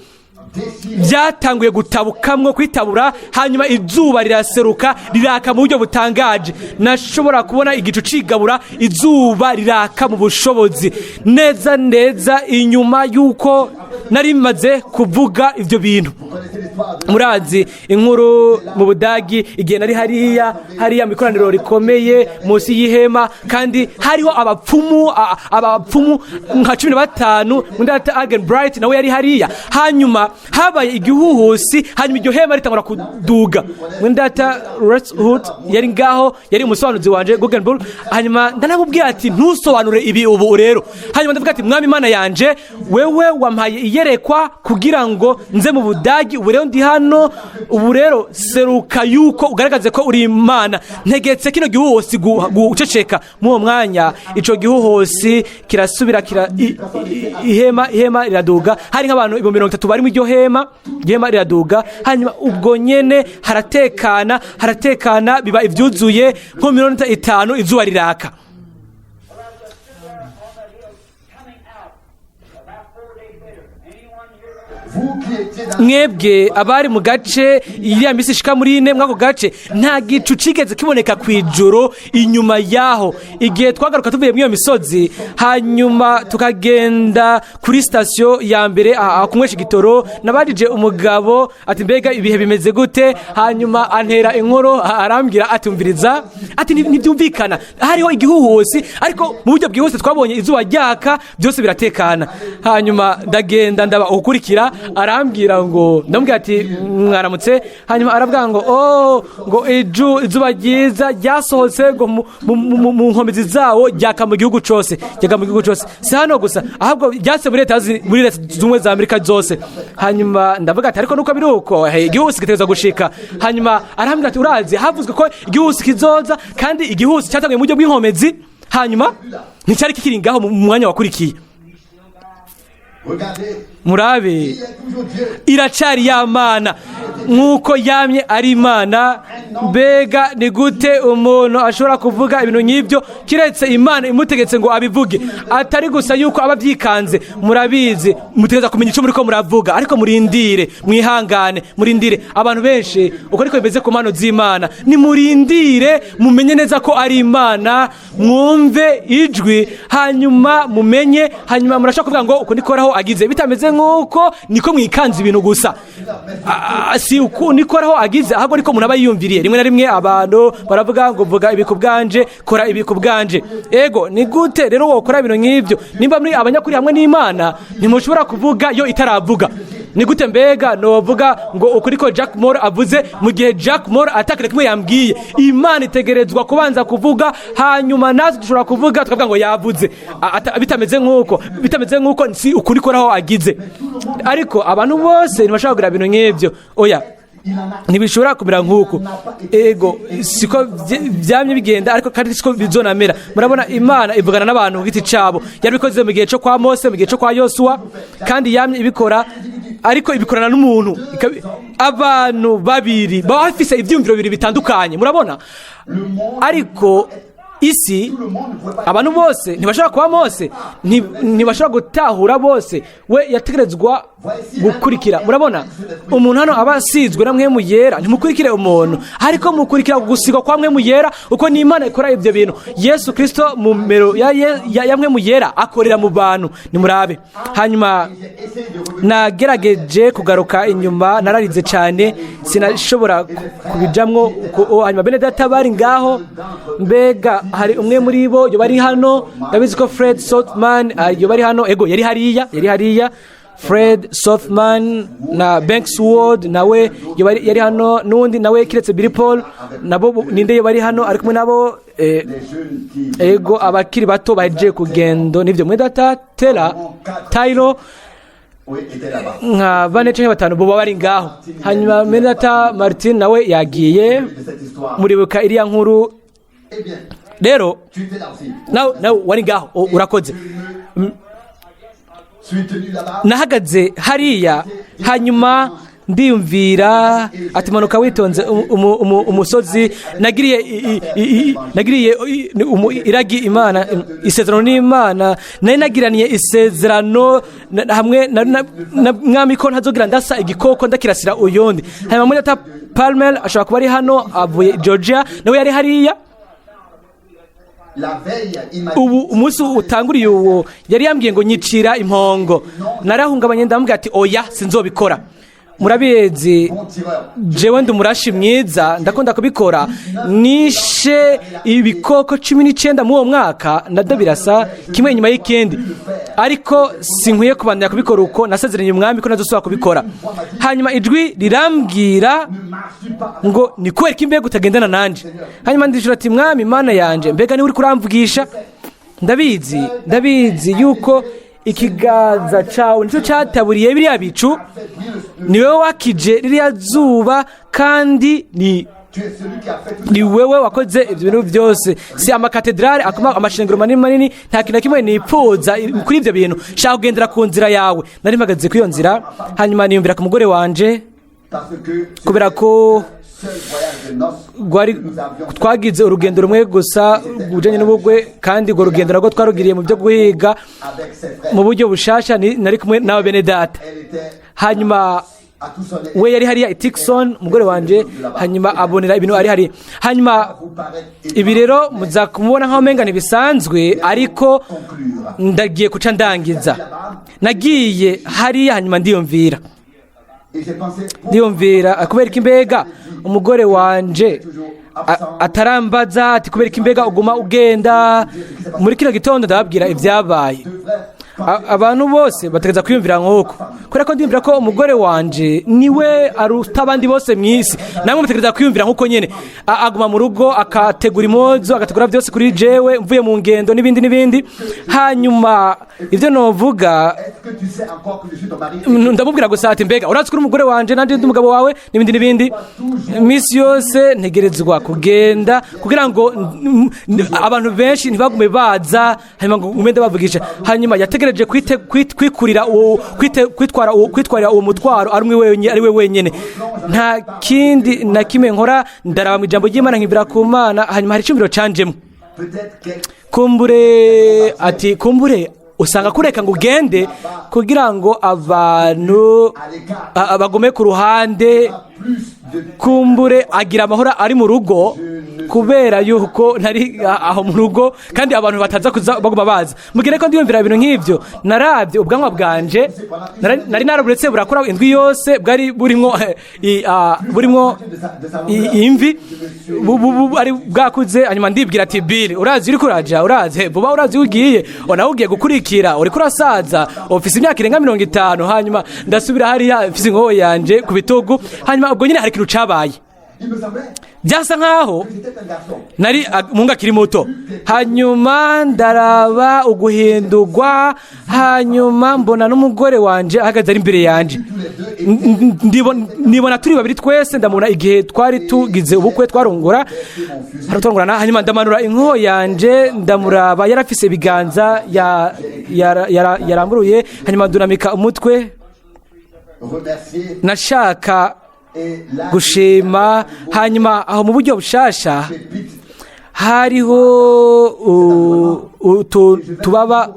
byatanguye gutabukamwo, kwitabura, hanyuma izuba riraseruka, riraka mu buryo butangaje. Nashobora kubona igicu cigabura, izuba riraka mu bushobozi, neza neza inyuma y'uko nari maze kuvuga ivyo bintu. Murazi inkuru mu Budagi, igihe nari hariya mu ikoraniro rikomeye munsi y'ihema, kandi hariho abapfumu nka 15. Undi ati Arganbright nawe yari hariya. Hanyuma habaye igihuhusi, hanyuma iryo hema ritangura kuduga. Mwendata Hood yari ngaho, yari umusobanuzi wanje Guggenbull. Hanyuma ndanamubwira ati: "Ntusobanure ibi ubu rero." Hanyuma ndavuga ati: "Mwami Imana yanje, wewe wampaye iyerekwa kugira ngo nze mu Budagi. Ubu rero ndi hano. Ubu rero seruka yuko ugaragaze ko uri Imana. Ntegetse kino gihuhusi guceceka." Muri uwo mwanya ico gihuhusi kirasubira kira ihema riraduga. Hari nk'abantu 30,000 bari mu iryo hema. Ihema riraduga, hanyuma ubwo nyene haratekana, haratekana, biba ivyuzuye. Nko 50 izuba riraka.
Well, as I stood there on that hill coming out, about 4 days later, anyone here?
Vous qui étiez dans
Mwebwe abari mu gace iriya minsi ishika muri 4, mw'ako gace nta gicu cigeze kiboneka ku ijoro inyuma yaho. Igihe twagaruka tuvuye muri iyo misozi, hanyuma tukagenda kuri sitasiyo ya mbere aha kunywesha igitoro, nabajije umugabo ati: "Mbega ibihe bimeze gute?" Hanyuma antera inkuru, arambwira ati: "Umviriza," ati: "Ntibyumvikana, hariho igihuhusi, ariko mu buryo bwihuse twabonye izuba ryaka, byose biratekana." Hanyuma ndagenda ndaba ukurikira, arambwira ngo, ndamubwira ati: "Mwaramutse." Hanyuma aravuga ngo: "Oh," ngo: "izuba ryiza ryasohotse ngo mu nkomezi zawo, ryaka mu gihugu cose, ryaka mu gihugu cose, si hano gusa, ahubwo ryatse muri Leta Zunze za Amerika zose." Hanyuma ndavuga ati: "Ariko nuko biri uko, hey, igihuhusi gitegerezwa gushika." Hanyuma arambwira ati: "Urazi, havuzwe ko igihuhusi kizoza, kandi igihuhusi cyatanguye mu buryo bw'inkomezi, hanyuma nticyari kikiri ngaho mu mwanya wakurikiye."
Regardez,
Murabe,
il est toujours Dieu.
iracari ya Mana nk'uko yamye ari Imana. Mbega ni gute umuntu ashobora kuvuga ibintu nk'ibyo kiretse Imana imutegetse ngo abivuge? Atari gusa yuko aba abyikanze. Murabizi, mutegereza kumenya icyo muriko muravuga, ariko murindire, mwihangane, murindire. Abantu benshi uko niko bimeze ku mpano z'Imana. Nimurindire mumenye neza ko ari Imana, mwumve ijwi, hanyuma mumenye. Hanyuma murashobora kuvuga ngo uko nikoraho agize. Bitameze nk'uko niko mwikanze ibintu gusa. Si uko nikoraho agize, ahubwo niko umuntu aba yiyumviriye. Rimwe na rimwe abantu baravuga ngo: "Vuga ibi ku bwanje, kora ibi ku bwanje." Ego, ni gute rero wokora ibintu nk'ibyo? Nimba muri abanyakuri hamwe n'Imana, ntimushobora kuvuga yo itaravuga. Ni gute mbega novuga ngo ukuri ko Jack Moore avuze, mu gihe Jack Moore atakire kimwe yambwiye? Imana itegerezwa kubanza kuvuga, hanyuma natwe dushobora kuvuga, tukavuga ngo yavuze. Bitameze nk'uko si ukuri koraho agize. Ariko abantu bose ntibashobora kugira ibintu nk'ibyo, oya, ntibishobora kumera nk'uko. Ego, siko byamye bigenda, ariko kandi siko bizonamera. Murabona, Imana ivugana n'abantu ku giti cabo. Yarabikoze mu gihe cyo kwa Mose, mu gihe cyo kwa Yosuwa, kandi yamye ibikora, ariko ibikorana n'umuntu. Abantu babiri baba bafise ivyiyumviro bibiri bitandukanye, murabona. Ariko isi, abantu bose ntibashobora kuba Mose, ntibashobora gutahura bose. We yategerezwa gukurikira. Murabona, umuntu hano aba asizwe na Mpwemu Yera. Ntimukurikire umuntu, ariko mukurikira gusigwa kwa Mpwemu Yera, uko ni Imana ikora ibyo bintu. Yesu Kirisito mu mero ya Mpwemu Yera akorera mu bantu. Nimurabe. Hanyuma nagerageje kugaruka inyuma, nararize cyane, sinashobora kubijamwo. Hanyuma bene data bari ngaho, mbega hari umwe muri bo yoba ari hano? Ndabizi ko Fred Sothmann yoba ari hano. Ego, yari hariya, yari hariya. Fred Sothmann na Banks Ward nawe yoba yari hano, n'undi nawe kiretse Billy Paul. Nabo ninde yoba ari hano ari kumwe nabo? Ego, abakiri bato bahejeje kugendo nivyo. Mwe data Tera Taylor, nka bane canke batanu bo bari ngaho. Hanyuma mwene data Martin nawe yagiye. Muribuka iriya nkuru rero. Nawe wari ngaho. Urakoze. Nahagaze hariya, hanyuma ndiyumvira ati: "Manuka witonze umusozi." Nagiriye iragi Imana, isezerano n'Imana. Nari nagiraniye isezerano hamwe na mwami ko ntazogira ndasa igikoko ndakirasira uyundi. Hanyuma muri data Palmer ashobora kuba ari hano, avuye Georgia, nawe yari hariya. Ubu umunsi utanguriye uwo yari yambwiye ngo nyicira impongo, narahungabanye, ndamubwira ati: "Oya, sinzobikora." Murabizi, jewe ndi umurashi mwiza, ndakunda kubikora. Nishe ibikoko 19 muri uwo mwaka, nabyo birasa kimwe inyuma y'ikindi, ariko sinkwiye kubandanya kubikora uko nasezeranye umwami ko nazosubira kubikora. Hanyuma ijwi rirambwira ngo: "Ni kubera ko imbega utagendana nanje?" Hanyuma ndishura ati: "Mwami Imana yanje, mbega niwe uri kuramvugisha? Ndabizi, ndabizi yuko ikiganza cawe nicyo cyataburiye biriya bicu, ni wowe wakije ririya zuba, kandi ni wewe wakoze ibyo bintu byose. Si amakatedrale akoma amashengero manini manini, nta kintu na kimwe nipfuza kuri ibyo bintu. Shaka kugendera ku nzira yawe." Nari mpagaze kuri iyo nzira, hanyuma niyumvira ku mugore wanje, kubera ko rwari twagize urugendo rumwe gusa rujanye n'ubugwe, kandi urwo rugendo narwo twarugiriye mu byo guhiga mu buryo bushasha. Nari kumwe n'aba bene data. Hanyuma we yari hariya i Tucson, umugore wanje, hanyuma abonera ibintu ari hariya. Hanyuma ibi rero muza kumubona nk'aho umenga ntibisanzwe, ariko ndagiye kuca ndangiza. Nagiye hariya, hanyuma ndiyumvira kubera ko imbega umugore wanje atarambaza ati: "Kubera ko imbega uguma ugenda?" Muri kino gitondo ndababwira ibyabaye. Abantu bose bategereza kwiyumvira nk'uko, kubera ko ndiyumvira ko umugore wanje niwe aruta abandi bose mu isi. Namwe mutegereza kwiyumvira nk'uko nyene. Aguma mu rugo, akategura impuzu, agategura byose kuri jewe mvuye mu ngendo n'ibindi n'ibindi. Hanyuma ibyo novuga, ndamubwira gusa ati: "Mbega urazi ko uri umugore wanje, nanjye ndi umugabo wawe?" n'ibindi n'ibindi. Iminsi yose ntegerezwa kugenda kugira ngo abantu benshi ntibagume baza, hanyuma ngo ngume ndabavugisha. Hanyuma yategereje kwikurira uwo kwitwarira uwo mutwaro ari umwe wenyine, ari we wenyine. Nta kindi na kimwe nkora, ndaraba mu ijambo ry'Imana, nkibwira ku Mana. Hanyuma hari icyumviro canjemo: kumbure, ati kumbure usanga kureka ngo ugende kugira ngo abantu bagume ku ruhande. Kumbure agira amahoro ari mu rugo kubera yuko ntari aho mu rugo, kandi abantu bataza kuza baguma baza mugire ko ndiyumvira ibintu nk'ivyo. Narabye ubwanwa bwanje, nari naraburetse burakura indwi yose, bwari burimwo burimwo imvi, ari bwakuze. Hanyuma ndibwira ati: "Bill, urazi uriko uraja, urazi vuba, urazi iyo ugiye, nawe ugiye gukurikira, uriko urasaza, ufise imyaka irenga 50." Hanyuma ndasubira hariya mfise inkoho yanje ku bitugu. Hanyuma ubwo nyine hari ikintu cabaye.
Il me semblait
Byasa nkaho
que j'étais un garçon.
nari umuhungu akiri muto. Hanyuma ndaraba uguhindurwa, hanyuma mbona n'umugore wanje ahagaze ari imbere yanje. Nibona turi babiri twese, ndamubona igihe twari tugize ubukwe, twarongora twarongorana. Hanyuma ndamanura inkoho yanje, ndamuraba, yarafise ibiganza yaramburuye. Hanyuma ndunamika umutwe.
Remercier
Nashaka
et là,
gushima. Hanyuma aho mu buryo bushasha
pépite
hariho utu tubaba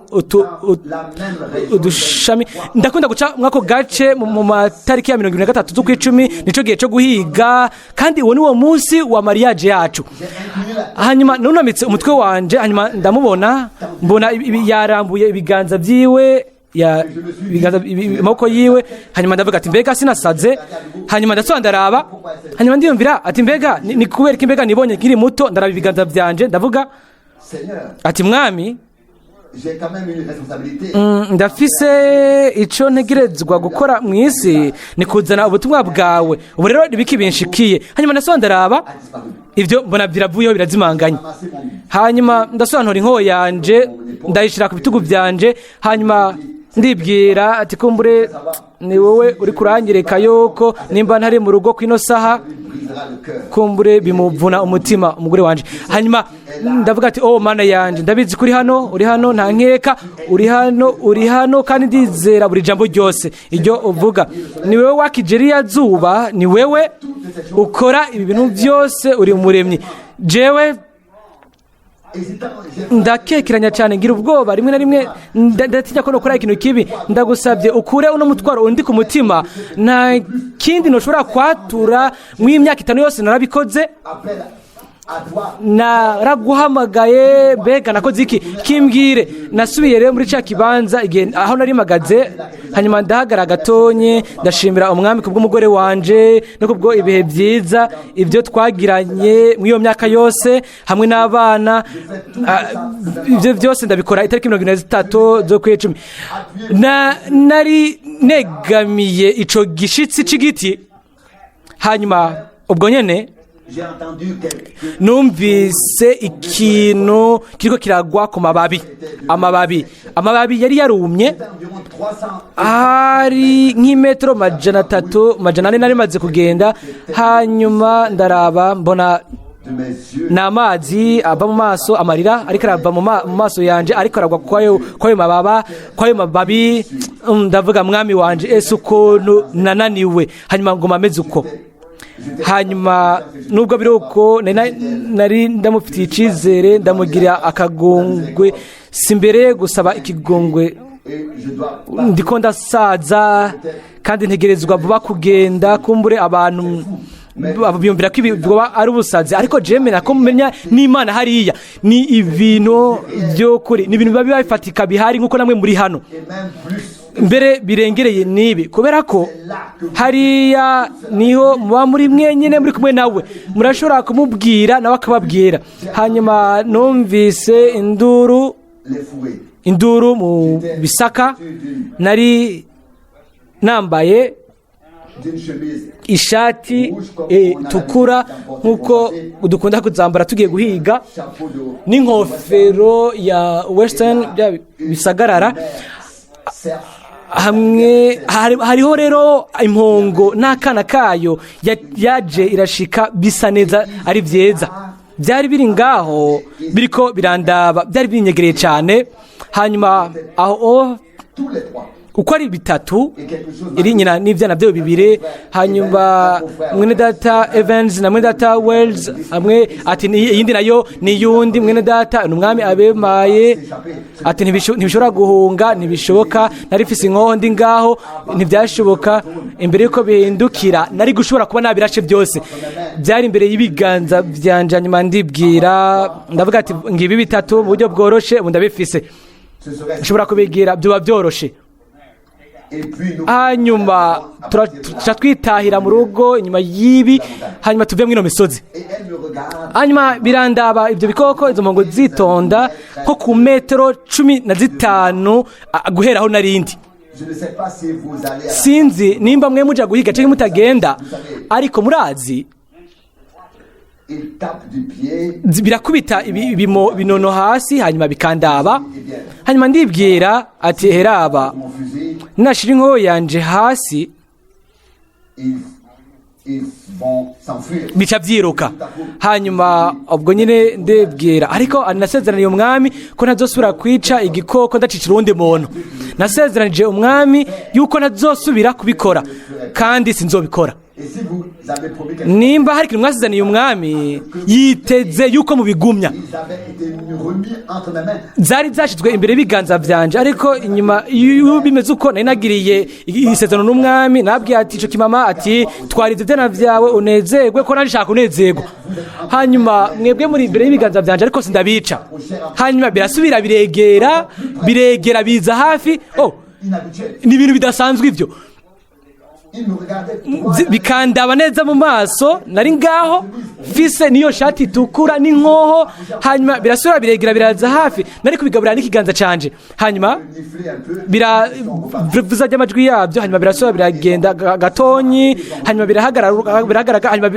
la même région.
udushami. Ndakunda guca mwako gace mu matariki ya 23 z'ukwicumi, nico gihe cyo guhiga, kandi uwo ni wo munsi wa mariage yacu. Hanyuma nunamitse umutwe wanje, hanyuma ndamubona, mbona yarambuye ibiganza vyiwe, ya ibiganza, amaboko yiwe. Hanyuma ndavuga ati: "Mbega sinasaze?" Hanyuma ndasubira ndaraba, hanyuma ndiyumvira ati: "Mbega ni kubera ko mbega nibonye nkiri muto?" Ndaraba ibiganza vyanje, ndavuga
Seigneur,
ati: "Mwami,
j'ai quand même une responsabilité.
Ndafise ico ntegerezwa gukora mu isi, ni kuzana ubutumwa bwawe. Ubu rero nibiki binshikiye?" Hanyuma ndasubira ndaraba
A disparu.
ivyo, mbona biravuyeho, birazimanganye.
Ramassé mon
Hanyuma ndasubira inkoho yanje, ndayishira ku bitugu vyanje. Hanyuma ndibwira ati: "Kumbure ni wowe uri kuranyereka yuko nimba ntari mu rugo kw'ino saha,
lui brisera le cœur.
kumbure bimuvuna umutima umugore wanje." Hanyuma ndavuga ati: "Oh Mana yanje, ndabizi ko uri hano, uri hano, nta nkeka, uri hano, uri hano, kandi ndizera buri jambo ryose iryo uvuga. Ni wewe wakije ririya zuba, ni wewe ukora ibi bintu byose, uri umuremyi." Jewe
Hésitant, j'ai
ndakekeranya cyane, ngira ubwoba rimwe na rimwe, ndatinya ko nokora ikintu kibi. Ndagusabye ukure uno mutwaro undi ku mutima. Nta kindi ntushobora kwatura, mw'imyaka 5 yose narabikoze.
Appel à toi.
Naraguhamagaye, mbega nakoze iki? Kimbwire." Nasubiye rero muri cya kibanza igihe aho nari mpagaze, hanyuma ndahagara gatonye, ndashimira Umwami kubw'umugore wanje no kubwo ibihe byiza ibyo twagiranye muri iyo myaka yose hamwe n'abana. Ibyo byose ndabikora itariki 73 z'ukwezi cumi. Nari negamiye ico gishitsi c'igiti. Hanyuma ubwo nyene
J'ai entendu quelque
numvise ikintu kiriko kiragwa ku mababi. Amababi yari yarumye.
Environ 300
Hari nk'imetero 300, 400 nari maze kugenda. Hanyuma ndaraba, mbona
de mes yeux.
ni amazi ava mu maso, amarira ariko arava mu maso yanje, ariko aragwa kwayo mababa, kwayo mababi. Ndavuga: "Mwami wanje, ese ukuntu nananiwe!" Hanyuma nguma ameze uko. Hanyuma nubwo biri uko, nari ndamufitiye icyizere, ndamugira akagongwe, si mbere gusaba ikigongwe.
Et je dois
Ndiko ndasaza kandi ntegerezwa vuba kugenda. Kumbure abantu biyumvira ko ibi byoba ari ubusazi, ariko jeme nako menya n'Imana hariya ni ibintu by'ukuri, ni ibintu biba bifatika bihari nk'uko namwe muri hano,
et même plus.
mbere birengereye n'ibi, kubera ko hariya niho muba muri mwenyine, muri kumwe nawe, murashobora kumubwira nawe akababwira. Hanyuma numvise induru,
Les fourrés.
induru mu bisaka. Nari nambaye
D'une chemise
ishati itukura nk'uko dukunda kuzambara tugiye guhiga,
chapeau de
n'inkofero ya western, bya bisagarara.
Cerf.
Hamwe hariho rero impongo n'akana kayo yaje irashika, bisa neza, ari byiza. Byari biri ngaho biriko birandaba, byari binyegereye cyane. Hanyuma aho
Tous les trois.
Uko ari bitatu, iri nyina n'ivyana vyayo bibiri. Hanyuma mwene data Evans na mwene data Wells hamwe, ati iyindi nayo ni yundi mwene data, ni Umwami abemaye. Ati ntibishobora guhunga, ntibishoboka. Nari mfise inkoho, ndi ngaho, ntibyashoboka. Imbere yuko bihindukira, nari gushobora kuba nabirashe byose, byari imbere y'ibiganza byanje. Hanyuma ndibwira, ndavuga ati: "Ngibi bitatu mu buryo bworoshe, ubu ndabifise."
Ce serait
Nshobora kubigira, byoba byoroshe.
Et puis nous
Hanyuma tuca twitahira mu rugo inyuma y'ibi, hanyuma tuve mw'ino misozi.
Et elle me regarde.
Hanyuma birandaba, ibyo bikoko, izo mpongo zitonda nko ku metero 15 guhera aho narindi.
Je ne sais pas si vous allez à la
Sinzi nimba mwe muja guhiga canke mutagenda, ariko murazi,
Il tape du pied.
Birakubita binono hasi, hanyuma bikandaba. Hanyuma ndibwira ati: "Heraba."
Mon fusil,
Nashira inkoho yanje hasi,
ils vont s'enfuir.
bica byiruka. Hanyuma ubwo nyine ndibwira, ariko nasezeraniye Umwami ko ntazosubira kwica igikoko ndacicira uwundi muntu. Nasezeranije Umwami yuko ntazosubira kubikora, kandi sinzobikora.
Et si vous avez promis quelque chose,
Nimba hari ikintu mwasezeraniye Umwami, yiteze yuko mubigumya.
ils avaient été remis entre mes mains.
Zari zashyizwe imbere y'ibiganza byanje, ariko inyuma iyo bimeze uko, nari nagiriye isezerano n'Umwami. Nabwiye ati ico kimama ati: "Twara ivyo vyana vyawe unezerwe, ko nanjye nshaka kunezerwa." Hanyuma mwebwe muri imbere y'ibiganza byanje, ariko sindabica. Hanyuma birasubira biregera, biregera, biza hafi. Oh,
Inhabituel.
ni ibintu bidasanzwe ivyo.
Il me regardait droit
Bikandaba neza mu maso. Nari ngaho mfise niyo shati itukura n'inkoho. Hanyuma birasubira biregera, biraza hafi, nari kubigaburira n'ikiganza canje. Hanyuma
nifler un peu.
Biravuza ry'amajwi yabyo. Hanyuma birasubira biragenda gatonyi, hanyuma birahagarara, birahagarara, hanyuma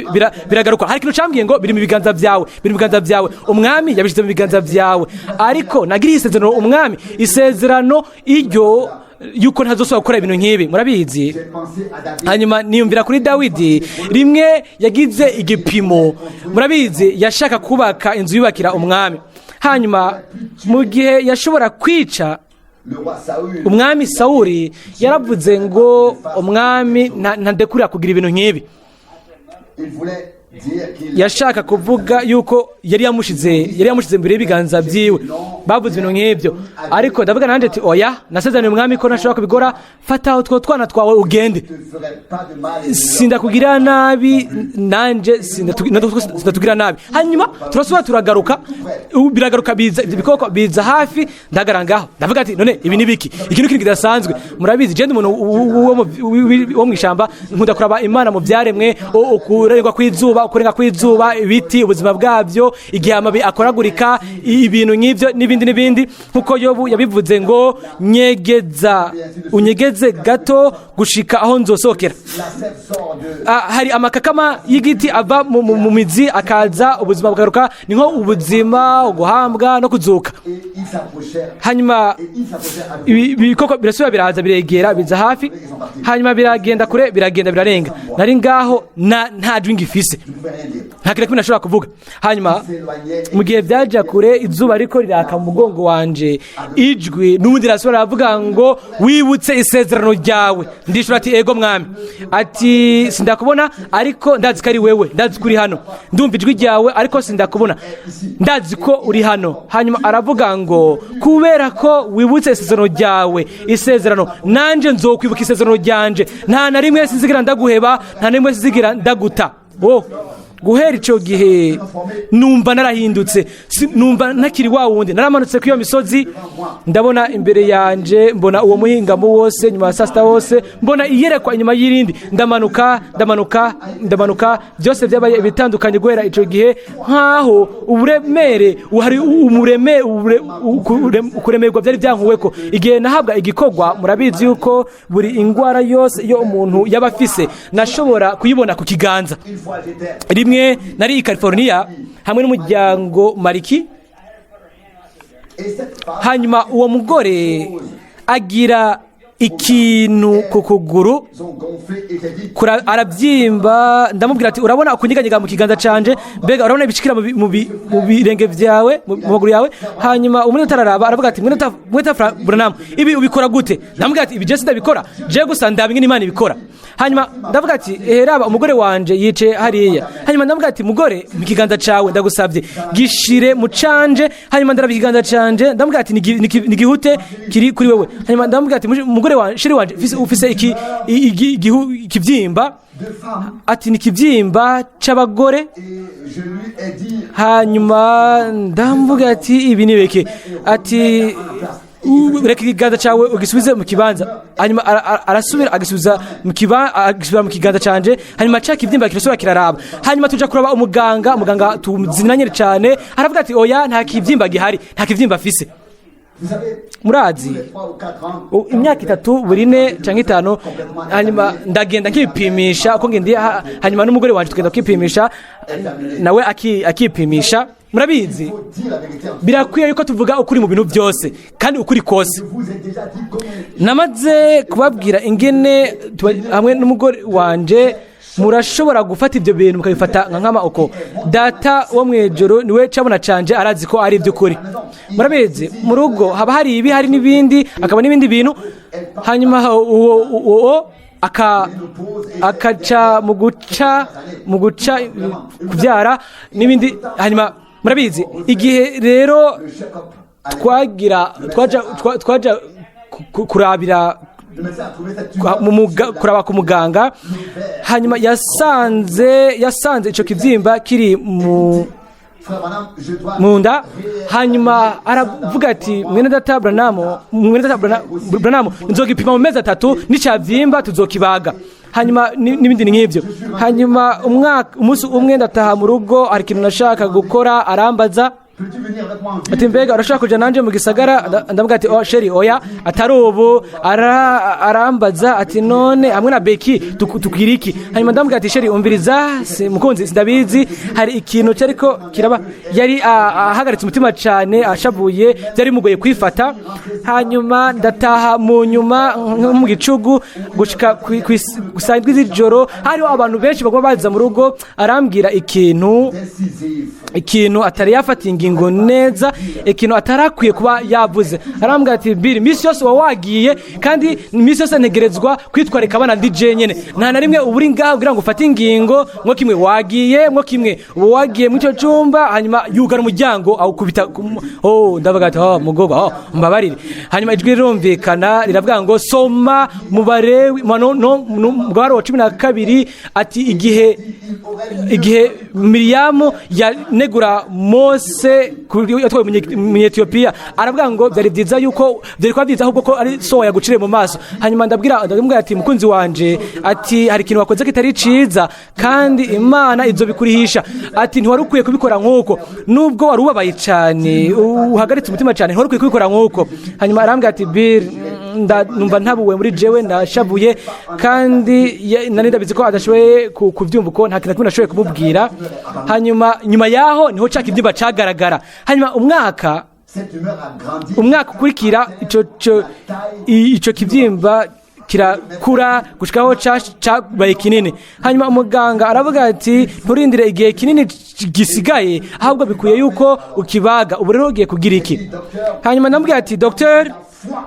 biragaruka. Hari ikintu cambwiye ngo: "Biri mu biganza byawe, biri mu biganza byawe. Umwami yabishyize mu biganza byawe." Ariko nagiriye isezerano Umwami, isezerano iryo yuko ntazosubira gukora ibintu nk'ibi, murabizi.
J'ai pensé à David.
Hanyuma niyumvira kuri Dawidi. Rimwe yagize igipimo, murabizi, yashaka kubaka inzu yubakira Umwami. Hanyuma mu gihe yashobora kwica
Le roi Saül.
umwami Sawuri, yaravuze ngo umwami ntandekurira kugira ibintu nk'ibi.
Il voulait dire qu'il
Yashaka kuvuga yuko yari yamushize imbere y'ibiganza byiwe. Bavuze ibintu nk'ibyo, ariko ndavuga nanjye ati: "Oya, nasezeraniye Umwami ko ntashobora kubikora. Fata utwo twana twawe ugende."
ne ferait pas de mal. Et
Sindakugirira nabi, nanje sindatugira nabi. Hanyuma turasubira turagaruka, ubu biragaruka, biza, ibyo bikoko biza hafi. Ndahagarara ngaho, ndavuga ati: "None ibi ni biki?" Ikintu kintu kidasanzwe. Murabizi, je ndi umuntu wo mu ishamba, nkunda kuraba Imana mu byaremwe, ukurengwa kw'izuba, ukurenga kw'izuba, ibiti, ubuzima bwabyo, igihe amababi akoragurika, ibintu nk'ibyo n'ibindi n'ibindi. Nkuko Yobu yabivuze ngo: "Nyegeza, unyegeze gato gushika aho nzosohokera."
La sève sort de
Ah, hari amakakama y'igiti ava mu mizi, akaza, ubuzima bugaruka. Ni nko ubuzima, uguhambwa no kuzuka.
Et ils s'approchèrent.
Hanyuma
Et ils s'approchèrent à
ibi bikoko birasubira biraza, biregera, biza hafi, hanyuma biragenda kure, biragenda, birarenga. Nari ngaho na nta jwi ngifise.
Je ne pouvais rien dire.
Nta kintu na kimwe nashobora kuvuga. Hanyuma
S'éloignaient.
mu gihe byaja kure, izuba ariko riraka mu mugongo wanje, ijwi n'ubundi rirasubira, riravuga ngo: "Wibutse isezerano ryawe." Ndishura ati: "Ego Mwami." Ati: "Sindakubona, ariko ndazi ko ari wewe, ndazi ko uri hano. Ndumva ijwi ryawe, ariko sindakubona, ndazi ko uri hano." Hanyuma aravuga ngo: "Kubera ko wibutse isezerano ryawe, isezerano, nanje nzokwibuka isezerano ryanje. Nta na rimwe sinzigira ndaguheba, nta na rimwe sinzigira ndaguta." Oh, guhera icyo gihe numva narahindutse. Numva ntakiri wa wundi. Naramanutse kuri iyo misozi, ndabona imbere yanje, mbona uwo muhingamo wose nyuma ya saa sita wose, mbona iyerekwa inyuma y'irindi. Ndamanuka, ndamanuka, ndamanuka. Byose byabaye ibitandukanye guhera icyo gihe, nk'aho uburemere hari umureme ukuremerwa byari byankuweko igihe nahabwa igikorwa. Murabizi yuko buri indwara yose iyo umuntu yaba afise, nashobora kuyibona ku kiganza.
Une fois j'étais
Rimwe nari i California hamwe n'umuryango Mariki.
Et cette femme
Hanyuma uwo mugore agira Ikintu ku kuguru
Ils ont gonflé et j'ai dit,
arabyimba. Ndamubwira ati: "Urabona ukunyeganyega mu kiganza canje? Mbega urabona ibishikira mu birenge vyawe, mu maguru yawe?" Hanyuma umwe utararaba aravuga ati: "Mwene Branham, ibi ubikora gute?" Ndamubwira ati: "Ibi je sindabikora, je gusa ndaba ingene Imana ibikora." Hanyuma ndavuga ati: "Raba, umugore wanje yicaye hariya." Hanyuma ndavuga ati: "Mugore, mu kiganza cawe, ndagusabye gishire mu canje." Hanyuma ndaraba ikiganza canje, ndamubwira ati: "Ni gihute kiri kuri wewe." Hanyuma ndamubwira ati: "Mugore wanje, chérie wanje, ufise iki ikivyimba."
De femmes.
Ati: "Ni ikivyimba c'abagore."
Et je lui ai dit,
Hanyuma ndamvuga ati: "Ibi ni beke?" Ati: "Reka ikiganza cyawe ugisubize mu kibanza." Hanyuma arasubira agisubiza mu kibanza, agisubira mu kiganza canje. Hanyuma ca kivyimba kirasubira kiraraba. Hanyuma tuja kuraba umuganga, umuganga tuzinanye cyane, aravuga ati: "Oya, nta kivyimba gihari, nta kivyimba afise."
Vous savez,
Murazi,
tous les 3 ou 4 ans,
imyaka 3 buri 4 canke 5, hanyuma ndagenda nkipimisha uko ngendiye, hanyuma n'umugore wanje tugenda kwipimisha, nawe akipimisha. Murabizi,
il faut dire la vérité en tout.
birakwiye yuko tuvuga ukuri mu bintu byose kandi ukuri kose.
Je vous ai déjà dit comment
Namaze kubabwira ingene hamwe n'umugore wanje murashobora gufata ibyo bintu mukabifata nka nkama uko Data wo mw'ijuru niwe cabona canje, arazi ko ari iby'ukuri. Murabizi, mu rugo haba hari ibi, hari n'ibindi, hakaba n'ibindi bintu. Hanyuma uwo akaca mu guca kubyara n'ibindi. Hanyuma murabizi, igihe rero
le check-up,
twagira twaja kurabira
le médecin a trouvé cette
kuraba ku muganga, hanyuma yasanze ico kivyimba kiri mu
Frère Branham, je dois
mu nda. Hanyuma aravuga ati: "Mwene data Branham, mwene data Branham, nzogipima mu mezi 3, nicavyimba tuzokibaga." Hanyuma n'ibindi nk'ibyo. Hanyuma umwaka, umunsi umwe ndataha mu rugo, hari ikintu nashaka gukora, arambaza
Peux-tu venir avec moi en ville?
ati: "Mbega urashaka kuja nanje mu gisagara?" Ndavuga ati: "Oh chérie, oya, atari ubu." Arambaza ati: "None hamwe na Beki tukwira iki?" Hanyuma ndamubwira ati: "Chérie, umviriza, si mukunzi, sindabizi, hari ikintu cyariko kiraba." Yari ahagaritse umutima cyane, ashavuye, byari bimugoye kwifata. Hanyuma ndataha mu nyuma nko mu gicugu gushika saa 7 z'ijoro, hariho abantu benshi baguma baza mu rugo. Arambwira ikintu,
Décisif.
ikintu atari yafatiye ingingo neza, ikintu atarakwiye kuba yavuze. Arambwira ati: "Biri iminsi yose uba wagiye, kandi iminsi yose ntegerezwa kwitwarika abana ndi jenyene. Nta na rimwe uba uri ngaho kugira ngo ufate ingingo. Mwo kimwe wagiye, mwo kimwe uba wagiye muri icyo cyumba." Hanyuma yugara umuryango, awukubita oh, ndavuga ati: "Oh mugogo, oh mbabarire." Hanyuma ijwi rirumvikana riravuga ngo: "Soma mubare no, no, no, mubare wa 12." Ati: Igihe Miriyamu yanegura Mose yatwaye Umunyetiyopiya," aravuga ngo: "Byari byiza yuko, byari kuba byiza ahubwo ko ari so yaguciriye mu maso." Hanyuma ndamubwira ati: "Mukunzi wanje," ati, "hari ikintu wakoze kitari ciza, kandi Imana izo bikurihisha." Ati: "Ntiwari ukwiye kubikora nk'uko, nubwo wari ubabaye cyane, uhagaritse umutima cyane, ntiwari ukwiye kubikora nk'uko." Hanyuma arambwira ati: "Bill, numva ntabuwe muri jewe, ndashavuye." Kandi nari ndabizi ko adashoboye kubyumva uko, nta kintu na kimwe nashoboye kumubwira. Hanyuma nyuma yaho niho ca kibyimba cagaragara. Hanyuma umwaka
Cette tumeur a grandi.
umwaka ukurikira, ico kibyimba kirakura gushikaho cabaye kinini. Hanyuma umuganga aravuga ati: "Nturindire igihe kinini gisigaye, ahubwo bikwiye yuko ukibaga ubu. Rero ugiye kugira iki?" Hanyuma ndamubwira ati: "Docteur,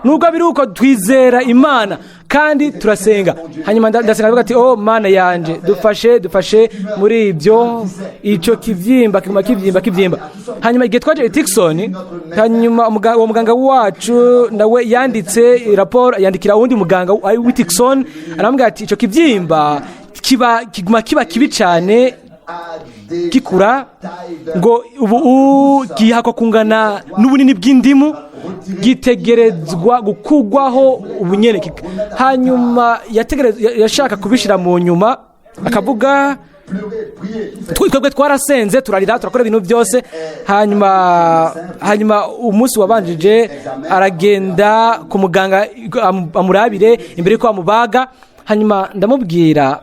nubwo biri uko, twizera Imana kandi turasenga." Hanyuma ndasenga, ndavuga ati: "Oh Mana yanje, dufashe, dufashe muri ibyo." Icyo kibyimba kiguma kibyimba, kibyimba. Hanyuma igihe twaje i Tucson, hanyuma uwo muganga wacu nawe yanditse raporo, yandikira uwundi muganga w'i Tucson, aramubwira ati: "Icyo kibyimba kiba kiguma kiba kibi cyane, gikura, ngo ubu gihakwa kungana n'ubunini bw'indimu, gitegerezwa gukugwaho ubunyene." Hanyuma yashaka kubishyira mu nyuma, akavuga twebwe twarasenze, turarira, turakora ibintu byose. Hanyuma umunsi wabanjije aragenda ku muganga amurabire imbere yuko amubaga. Hanyuma ndamubwira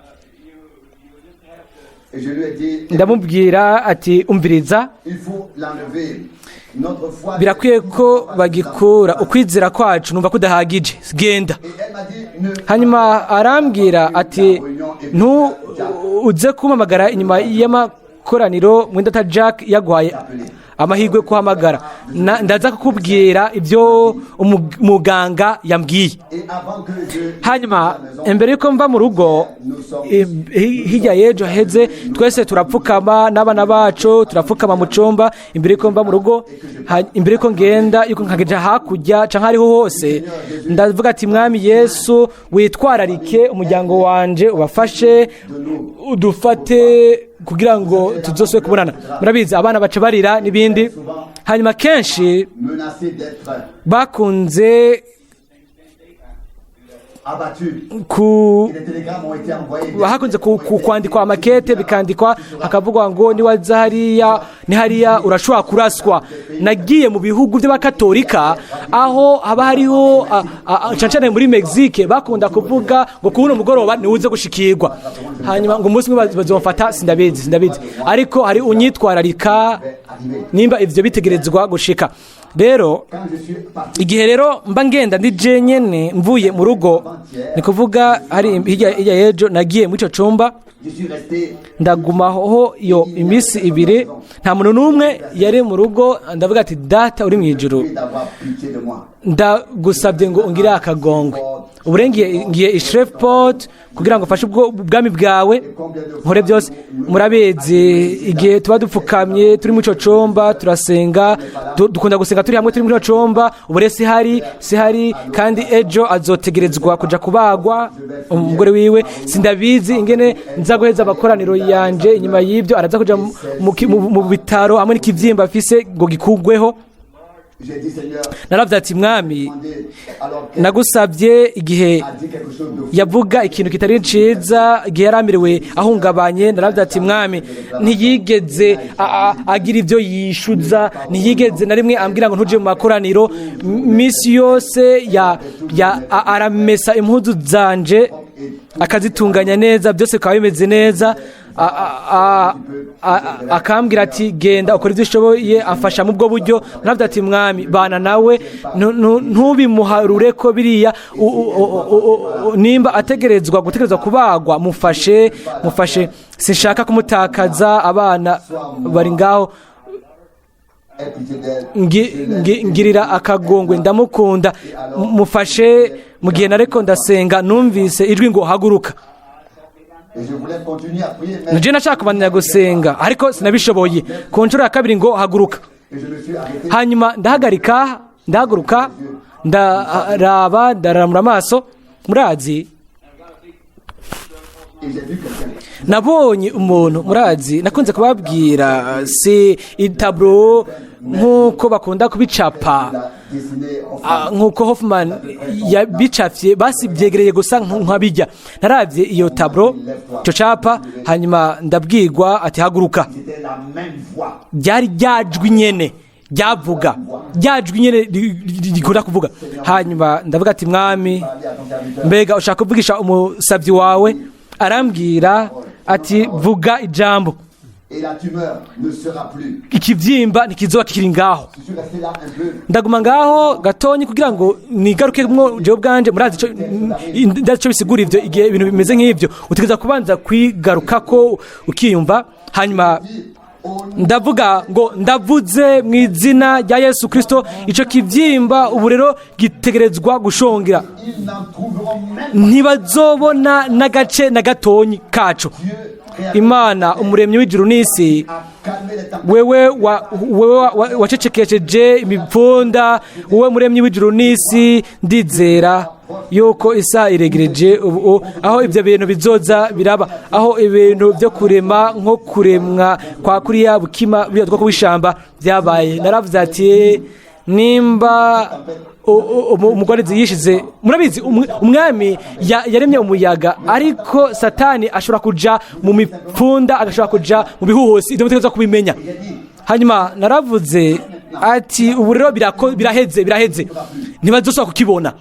Et je lui ai dit,
Ndamubwira ati: "Umviriza,
il faut l'enlever. Notre foi."
birakwiye ko bagikura. Ukwizera kwacu numva kudahagije. Genda."
Et elle m'a dit, ne
Hanyuma arambwira ati: "Ntu uze kumpamagara inyuma y'amakoraniro, mwendata Jack yaguhaye amahirwe yo kuhamagara. Ndaza kukubwira ibyo muganga yambwiye."
Et avant que je
Hanyuma imbere yuko mva mu rugo, hirya y'ejo heze, twese turapfukama n'abana bacu, turapfukama mu cyumba imbere yuko mva mu rugo, imbere yuko ngenda, yuko nkageja hakurya canke hariho hose, ndavuga ati: "Mwami Yesu, witwararike umuryango wanje, ubafashe, udufate kugira ngo tuzosubire kubonana." Murabizi, abana baca barira n'ibindi. Hanyuma kenshi
menacé d'être
bakunze
abattu.
ku
Et les télégrammes ont été envoyés.
Hakunze kwandikwa amakete, bikandikwa hakavugwa ngo niwaza hariya ni hariya urashobora kuraswa. Nagiye mu bihugu by'abakatolika aho haba hariho cane cane muri Mexique, bakunda kuvuga ngo kuno mugoroba niwuze gushikirwa, hanyuma ngo umunsi umwe bazomfata. Sindabizi, ariko hari unyitwararika nimba ivyo bitegerezwa gushika. Rero
Quand je suis parti,
igihe rero mba ngenda ndi jenyene, mvuye mu rugo, ni kuvuga hari hirya y'ejo, nagiye muri ico cumba,
je suis resté
ndagumaho iyo iminsi 2, nta muntu n'umwe yari mu rugo. Ndavuga ati: "Data uri mu ijuru,
d'avoir pitié de moi.
ndagusabye ngo ungire akagongwe. Ubu rero ngiye i Shreveport kugira ngo mfashe ubwo ubwami bwawe, nkore byose." Murabizi, igihe tuba dupfukamye turi muri ico cumba turasenga, dukunda gusenga turi hamwe turi muri ico cumba. Ubu rero sihari, kandi ejo azotegerezwa kuja kubagwa umugore wiwe. Sindabizi ingene nza guheza amakoraniro yanje. Inyuma y'ibyo araza kuja mu bitaro hamwe n'ikivyimba afise ngo gikugweho.
J'ai dit, Seigneur,
Naravuze ati: "Mwami,
demandez, alors qu'elle
nagusabye igihe
a dit quelque chose de fou.
yavuga ikintu kitari ciza, igihe yari ahungabanye, naravuze ati: 'Mwami, ntiyigeze agira ibyo yishuza, ntiyigeze na rimwe ambwira ngo ntuje mu makoraniro. Misi yose ya aramesa impuzu zanje, akazitunganya neza, byose bikaba bimeze neza. Akambwira ati: genda ukora ibyo ushoboye, amfasha mu bwo buryo.' Naravuze ati: 'Mwami, bana nawe, ntubimuharure ko biriya nimba ategerezwa gutegerezwa kubagwa, mufashe, mufashe. Sinshaka kumutakaza, abana bari ngaho.
Aie pitié d'elle.
Ngirira akagongwe, ndamukunda, mufashe.' Mu gihe nariko ndasenga, numvise ijwi ngo: 'Haguruka.'
Et je voulais continuer à prier, mais
Nje nashaka kubandanya gusenga, ariko sinabishoboye. Ku nshuro ya kabiri ngo: 'Haguruka.'
et je me suis arrêté.
Hanyuma ndahagarika, ndahaguruka, ndaraba, ndaramura amaso. Murazi,
Et j'ai vu quelqu'un.
nabonye umuntu. Murazi, nakunze kubabwira, si itableau nk'uko bakunda kubicapa,
Il a dessiné en
nk'uko Hoffman yabicafye, basi byegereye gusa nk'abijya. Naravye iyo tableau, ico capa, hanyuma ndabwirwa ati: 'Haguruka.'
C'était la même voix.
Ryari ryajwi nyene ryavuga, ryajwi nyene rikunda kuvuga. Hanyuma ndavuga ati: 'Mwami,
Parler à ton serviteur.
mbega ushaka kuvugisha umusavyi wawe?' Arambwira ati: 'Vuga ijambo,
Et la tumeur ne sera plus.'
ikivyimba ntikizoba kikiri ngaho."
Je suis resté là un peu.
Ndaguma ngaho gatonyi kugira ngo nigarukemwo jewe ubwanje. Murazi ico ndazi ico bisigura ivyo. Igihe ibintu bimeze nk'ivyo, utegereza kubanza kwigarukako, ukiyumva. Hanyuma ndavuga ngo: 'Ndavuze mu izina rya Yesu Kristo, ico kivyimba ubu rero gitegerezwa gushongera.'
Ils n'en trouveront même
Ntibazobona n'agace na gatonyi kaco."
Dieu créateur
Imana umuremyi w'ijuru n'isi,
a calmé les tempêtes.
wewe wacecekesheje imipfunda, wowe muremyi w'ijuru n'isi, ndizera yuko isa iregereje ubu aho ibyo bintu bizoza biraba, aho ibintu byo kurema nko kuremwa kwa kuriya bukima buriya bwoko bw'ishamba byabaye. Naravuze ati: nimba umugwarizi yishize, murabizi, umwami yaremye umuyaga, ariko Satani ashobora kuja mu mipfunda, agashobora kuja mu bihuhusi. Ibyo mutegerezwa kubimenya. Hanyuma naravuze ati: 'Ubu rero biraheze, biraheze, ntibazosubira kukibona.'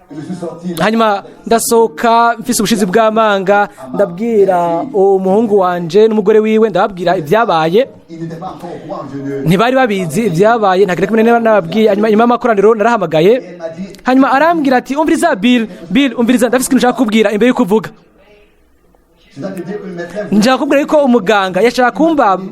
Je suis sorti.
Hanyuma ndasohoka mfise ubushizi bw'amanga, ndabwira umuhungu wanje n'umugore wiwe, ndababwira ibyabaye.
Il n'était pas encore au courant. Je ne.
Ntibari babizi ibyabaye, nta kintu kimwe nababwiye. Hanyuma nyuma y'amakoraniro narahamagaye.
Elle m'a dit,
Hanyuma arambwira ati: "Umviriza Bill, Bill, umviriza, ndafise ikintu nshaka kubwira imbere y'uko uvuga."
Je dois te dire que le médecin
Nshaka kubwira yuko umuganga yashaka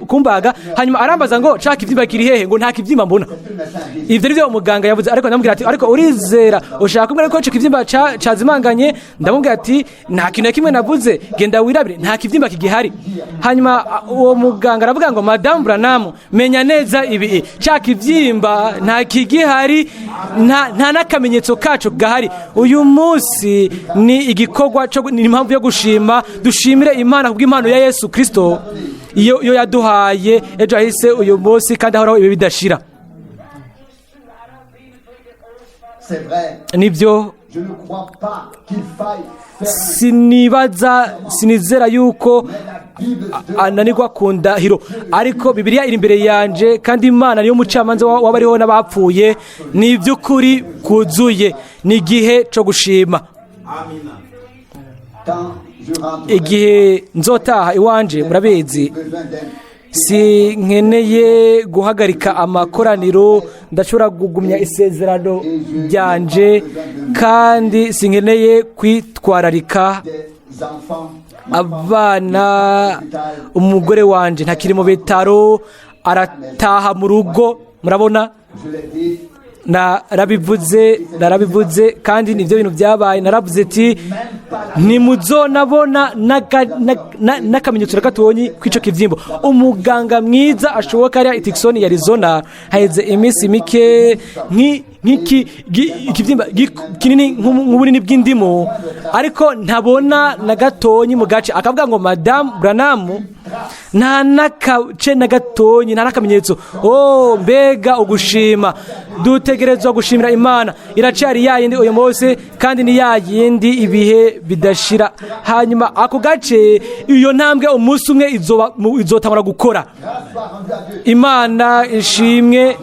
kumbaga, hanyuma arambaza ngo: "Ca kibyimba kiri hehe?" Ngo: "Nta kibyimba mbona."
Que le médecin a dit.
Ivyo nivyo umuganga yavuze, ariko ndamubwira ati: "Ariko urizera, ushaka kumbwira ko ico kivyimba cazimanganye?" Ndamubwira ati: "Nta kintu na kimwe navuze, genda wirabire, nta kivyimba kigihari." Hanyuma uwo muganga aravuga ngo: "Madamu Branham, menya neza ibi, ca kivyimba nta kigihari, nta n'akamenyetso kaco gahari." Uyu munsi ni igikorwa co ni impamvu yo gushima. Dushimire Imana kubw'impano ya Yesu Kristo, iyo yaduhaye ejo hahise, uyu munsi, kandi ahoraho ibi bidashira.
C'est vrai.
Nibyo.
Je ne crois pas qu'il faille faire
Sinibaza, sinizera yuko
la Bible de
ananirwa ku ndahiro, ariko Bibiliya iri imbere yanje, kandi Imana niyo mucamanza w'abariho n'abapfuye. Ni iby'ukuri kuzuye, ni igihe cyo gushima.
Quand je rentre,
Igihe nzotaha iwanje, murabizi,
besoin d'un
si nkeneye guhagarika amakoraniro, ndashobora kugumya isezerano ryanje, kandi sinkeneye kwitwararika
des enfants.
abana. Umugore wanje ntakiri mu bitaro, arataha mu rugo, murabona.
Je l'ai dit,
Narabivuze, narabivuze, kandi nibyo bintu byabaye. Naravuze ati: "Ntimuzonabona n'akamenyetso na gatonyi kw'ico kivyimbo." Umuganga mwiza ashoboka ariya i Tucson, Arizona, haheze iminsi mike, nk'iki ikibyimba kinini nk'ubunini bw'indimu, ariko ntabona na gatonyi mu gace. Akavuga ngo: "Madamu Branham, nta n'akace na gatonyi, nta n'akamenyetso." Oh, mbega ugushima! Dutegerezwa gushimira Imana. Iracari ya yindi uyu munsi, kandi ni ya yindi ibihe bidashira. Hanyuma ako gace, iyo ntambwe, umunsi umwe izotangura gukora. Imana ishimwe.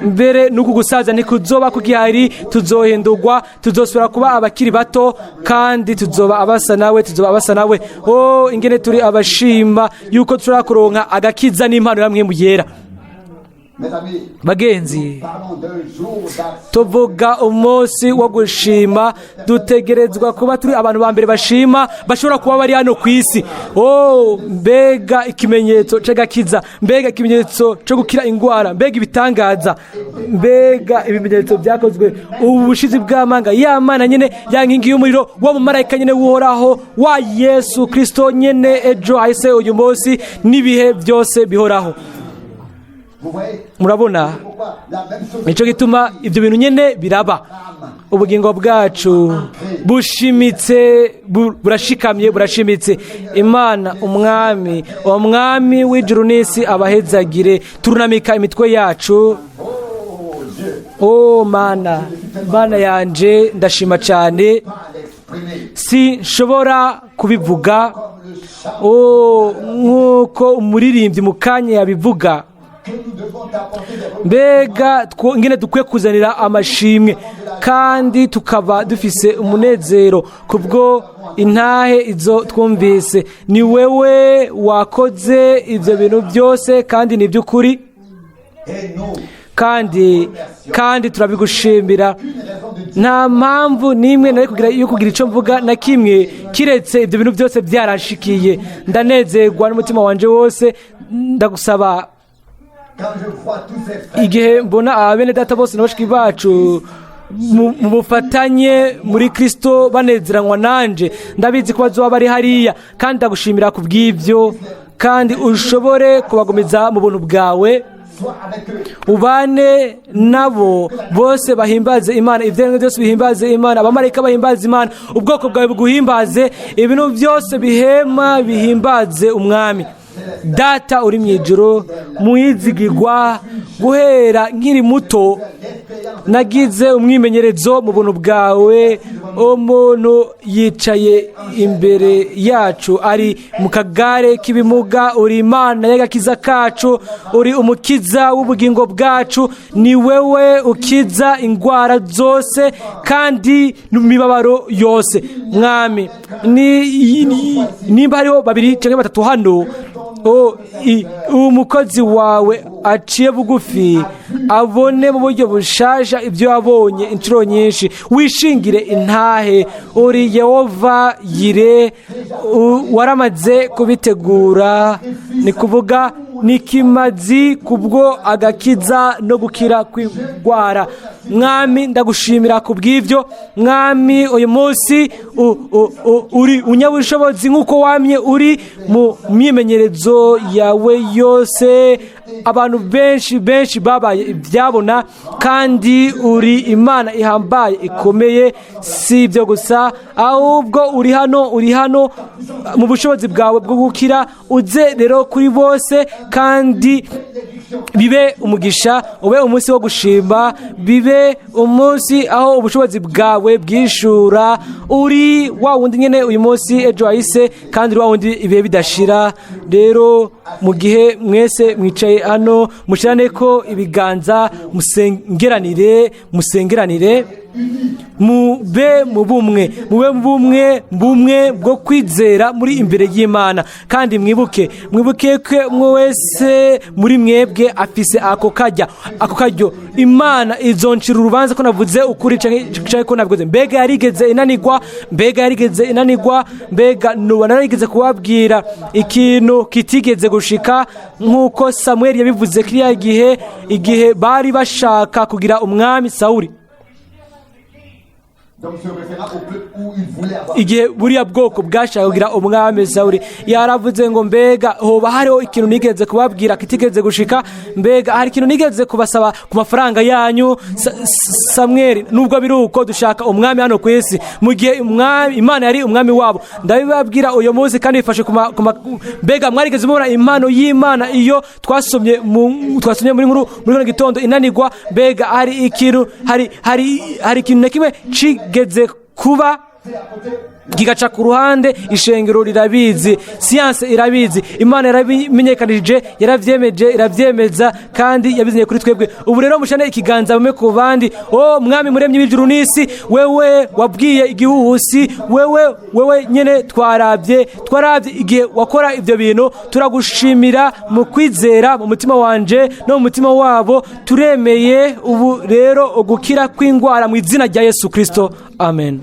Mbere n'uku gusaza ntikuzoba kugihari, tuzohindurwa, tuzosubira kuba abakiri bato, kandi tuzoba abasa nawe, tuzoba abasa nawe. Oh, ingene turi abashima yuko dushobora kuronka agakiza n'impano ya Mpwemu Yera.
Mes amis,
Bagenzi,
parlons d'un jour d'action.
tuvuga umunsi wo gushima. Dutegerezwa kuba turi abantu ba mbere bashima bashobora kuba bari hano ku isi. Oh, mbega ikimenyetso c'agakiza, mbega ikimenyetso cyo gukira ingwara, mbega ibitangaza, mbega ibimenyetso byakozwe, ubu bushizi bw'amanga, ya Mana nyene, ya nkingi y'umuriro, wa mumarayika nyene w'Uhoraho, wa Yesu Kristo nyene, ejo hahise, uyu munsi n'ibihe byose bihoraho.
Vous voyez
Murabona?
pourquoi la même chose.
Nicyo gituma ibyo bintu nyine biraba. Ubugingo bwacu bushimitse, burashikamye, burashimitse. Imana Umwami, Umwami w'ijuru n'isi, abahezagire. Turunamika imitwe yacu. O Mana, Mana yanje, ndashima cyane.
Pas l'exprimer.
Si nshobora kubivuga.
Comme le chant
O, nk'uko umuririmbyi mu kanya yabivuga,
que nous devons t'apporter des
mbega ingene dukwiye kuzanira amashimwe, kandi tukaba dufise umunezero kubwo intahe izo twumvise. Ni wewe wakoze ibyo bintu byose, kandi ni iby'ukuri.
Et nous,
Kandi turabigushimira. Nta mpamvu n'imwe nari kugira yo kugira icyo mvuga na kimwe, kiretse ibyo bintu byose byarashikiye. Ndanezerwa n'umutima wanje wose. Ndagusaba,
quand je vois tous ces frères,
igihe mbona aba bene data bose na bashiki bacu mu bufatanye muri Kristo banezeranwa nanje, ndabizi ko bazoba bari hariya, kandi ndagushimira ku bw'ibyo. Kandi ushobore kubagumiza mu buntu bwawe,
sois avec eux.
ubane nabo bose, bahimbaze Imana, ibyaremwe byose bihimbaze Imana, abamarayika bahimbaze Imana, ubwoko bwawe buguhimbaze, ibintu byose bihema bihimbaze Umwami. Data uri mu ijuru mwizigirwa, guhera nkiri muto nagize umwimenyerezo mu buntu bwawe. Umuntu yicaye imbere yacu ari mu kagare k'ibimuga. Uri Imana y'agakiza kacu, uri umukiza w'ubugingo bwacu. Ni wewe ukiza indwara zose kandi n'imibabaro yose. Mwami, nimba hariho babiri cyangwa batatu hano, umukozi wawe aciye bugufi abone mu buryo bushasha ibyo yabonye inshuro nyinshi. Wishingire intahe, uri Yehova Yire, waramaze kubitegura. Ni kuvuga ni kimazi kubwo agakiza no gukira kw'indwara. Mwami, ndagushimira ku bw'ibyo. Mwami, uyu munsi uri unyabushobozi nk'uko wamye uri mu myimenyerezo yawe yose. Abantu benshi benshi babaye ibyabona, kandi uri Imana ihambaye ikomeye. Si ibyo gusa, ahubwo uri hano, uri hano mu bushobozi bwawe bwo gukira. Uze rero kuri bose, kandi bibe umugisha, ube umunsi wo gushima, bibe umunsi aho ubushobozi bwawe bwishura. Uri wa wundi nyine uyu munsi, ejo wahise, kandi uri wa wundi ibihe bidashira. Rero mu gihe mwese mwicaye hano, mushyirane ko ibiganza, musengeranire, musengeranire, mube mu bumwe, mube mu bumwe, bumwe bwo kwizera muri imbere y'Imana. Kandi mwibuke, mwibuke ko umwe wese muri mwebwe afise ako karyo. Imana izoncira urubanza ko navuze ukuri canke ko nabikoze. Mbega yarigeze inanigwa? Mbega yarigeze inanigwa? Mbega nuba narigeze kubabwira ikintu kitigeze gushika, nk'uko Samuel yabivuze kiriya gihe, igihe bari bashaka kugira umwami Sawuri?
Donc se référant au peuple où il voulait avoir.
Igihe buriya bwoko bwashaka kugira umwami Sawuri, yaravuze ngo: "Mbega hoba hariho ikintu nigeze kubabwira kitigeze gushika? Mbega hari ikintu nigeze kubasaba ku mafaranga yanyu?" Samweli, nubwo biri uko dushaka umwami hano ku isi, mu gihe umwami Imana yari umwami wabo. Ndabibabwira uyu munsi kandi bifashe mbega mwarigeze mubona impano y'Imana iyo twasomye muri nkuru muri kino gitondo inanigwa? Mbega hari ikintu hari ikintu na kimwe cigeze kuba kigaca ku ruhande? Ishengero rirabizi, siyanse irabizi, Imana yarabimenyekanishije, yaravyemeje, iravyemeza, kandi yabizinye kuri twebwe. Ubu rero mushane ikiganza bamwe ku bandi. O Mwami muremyi w'ijuru n'isi, wewe wabwiye igihuhusi, wewe nyene twarabye igihe wakora ivyo bintu. Turagushimira mu kwizera mu mutima wanje no mu mutima wabo. Turemeye ubu rero ugukira kw'indwara mu izina rya Yesu Kristo. Amen.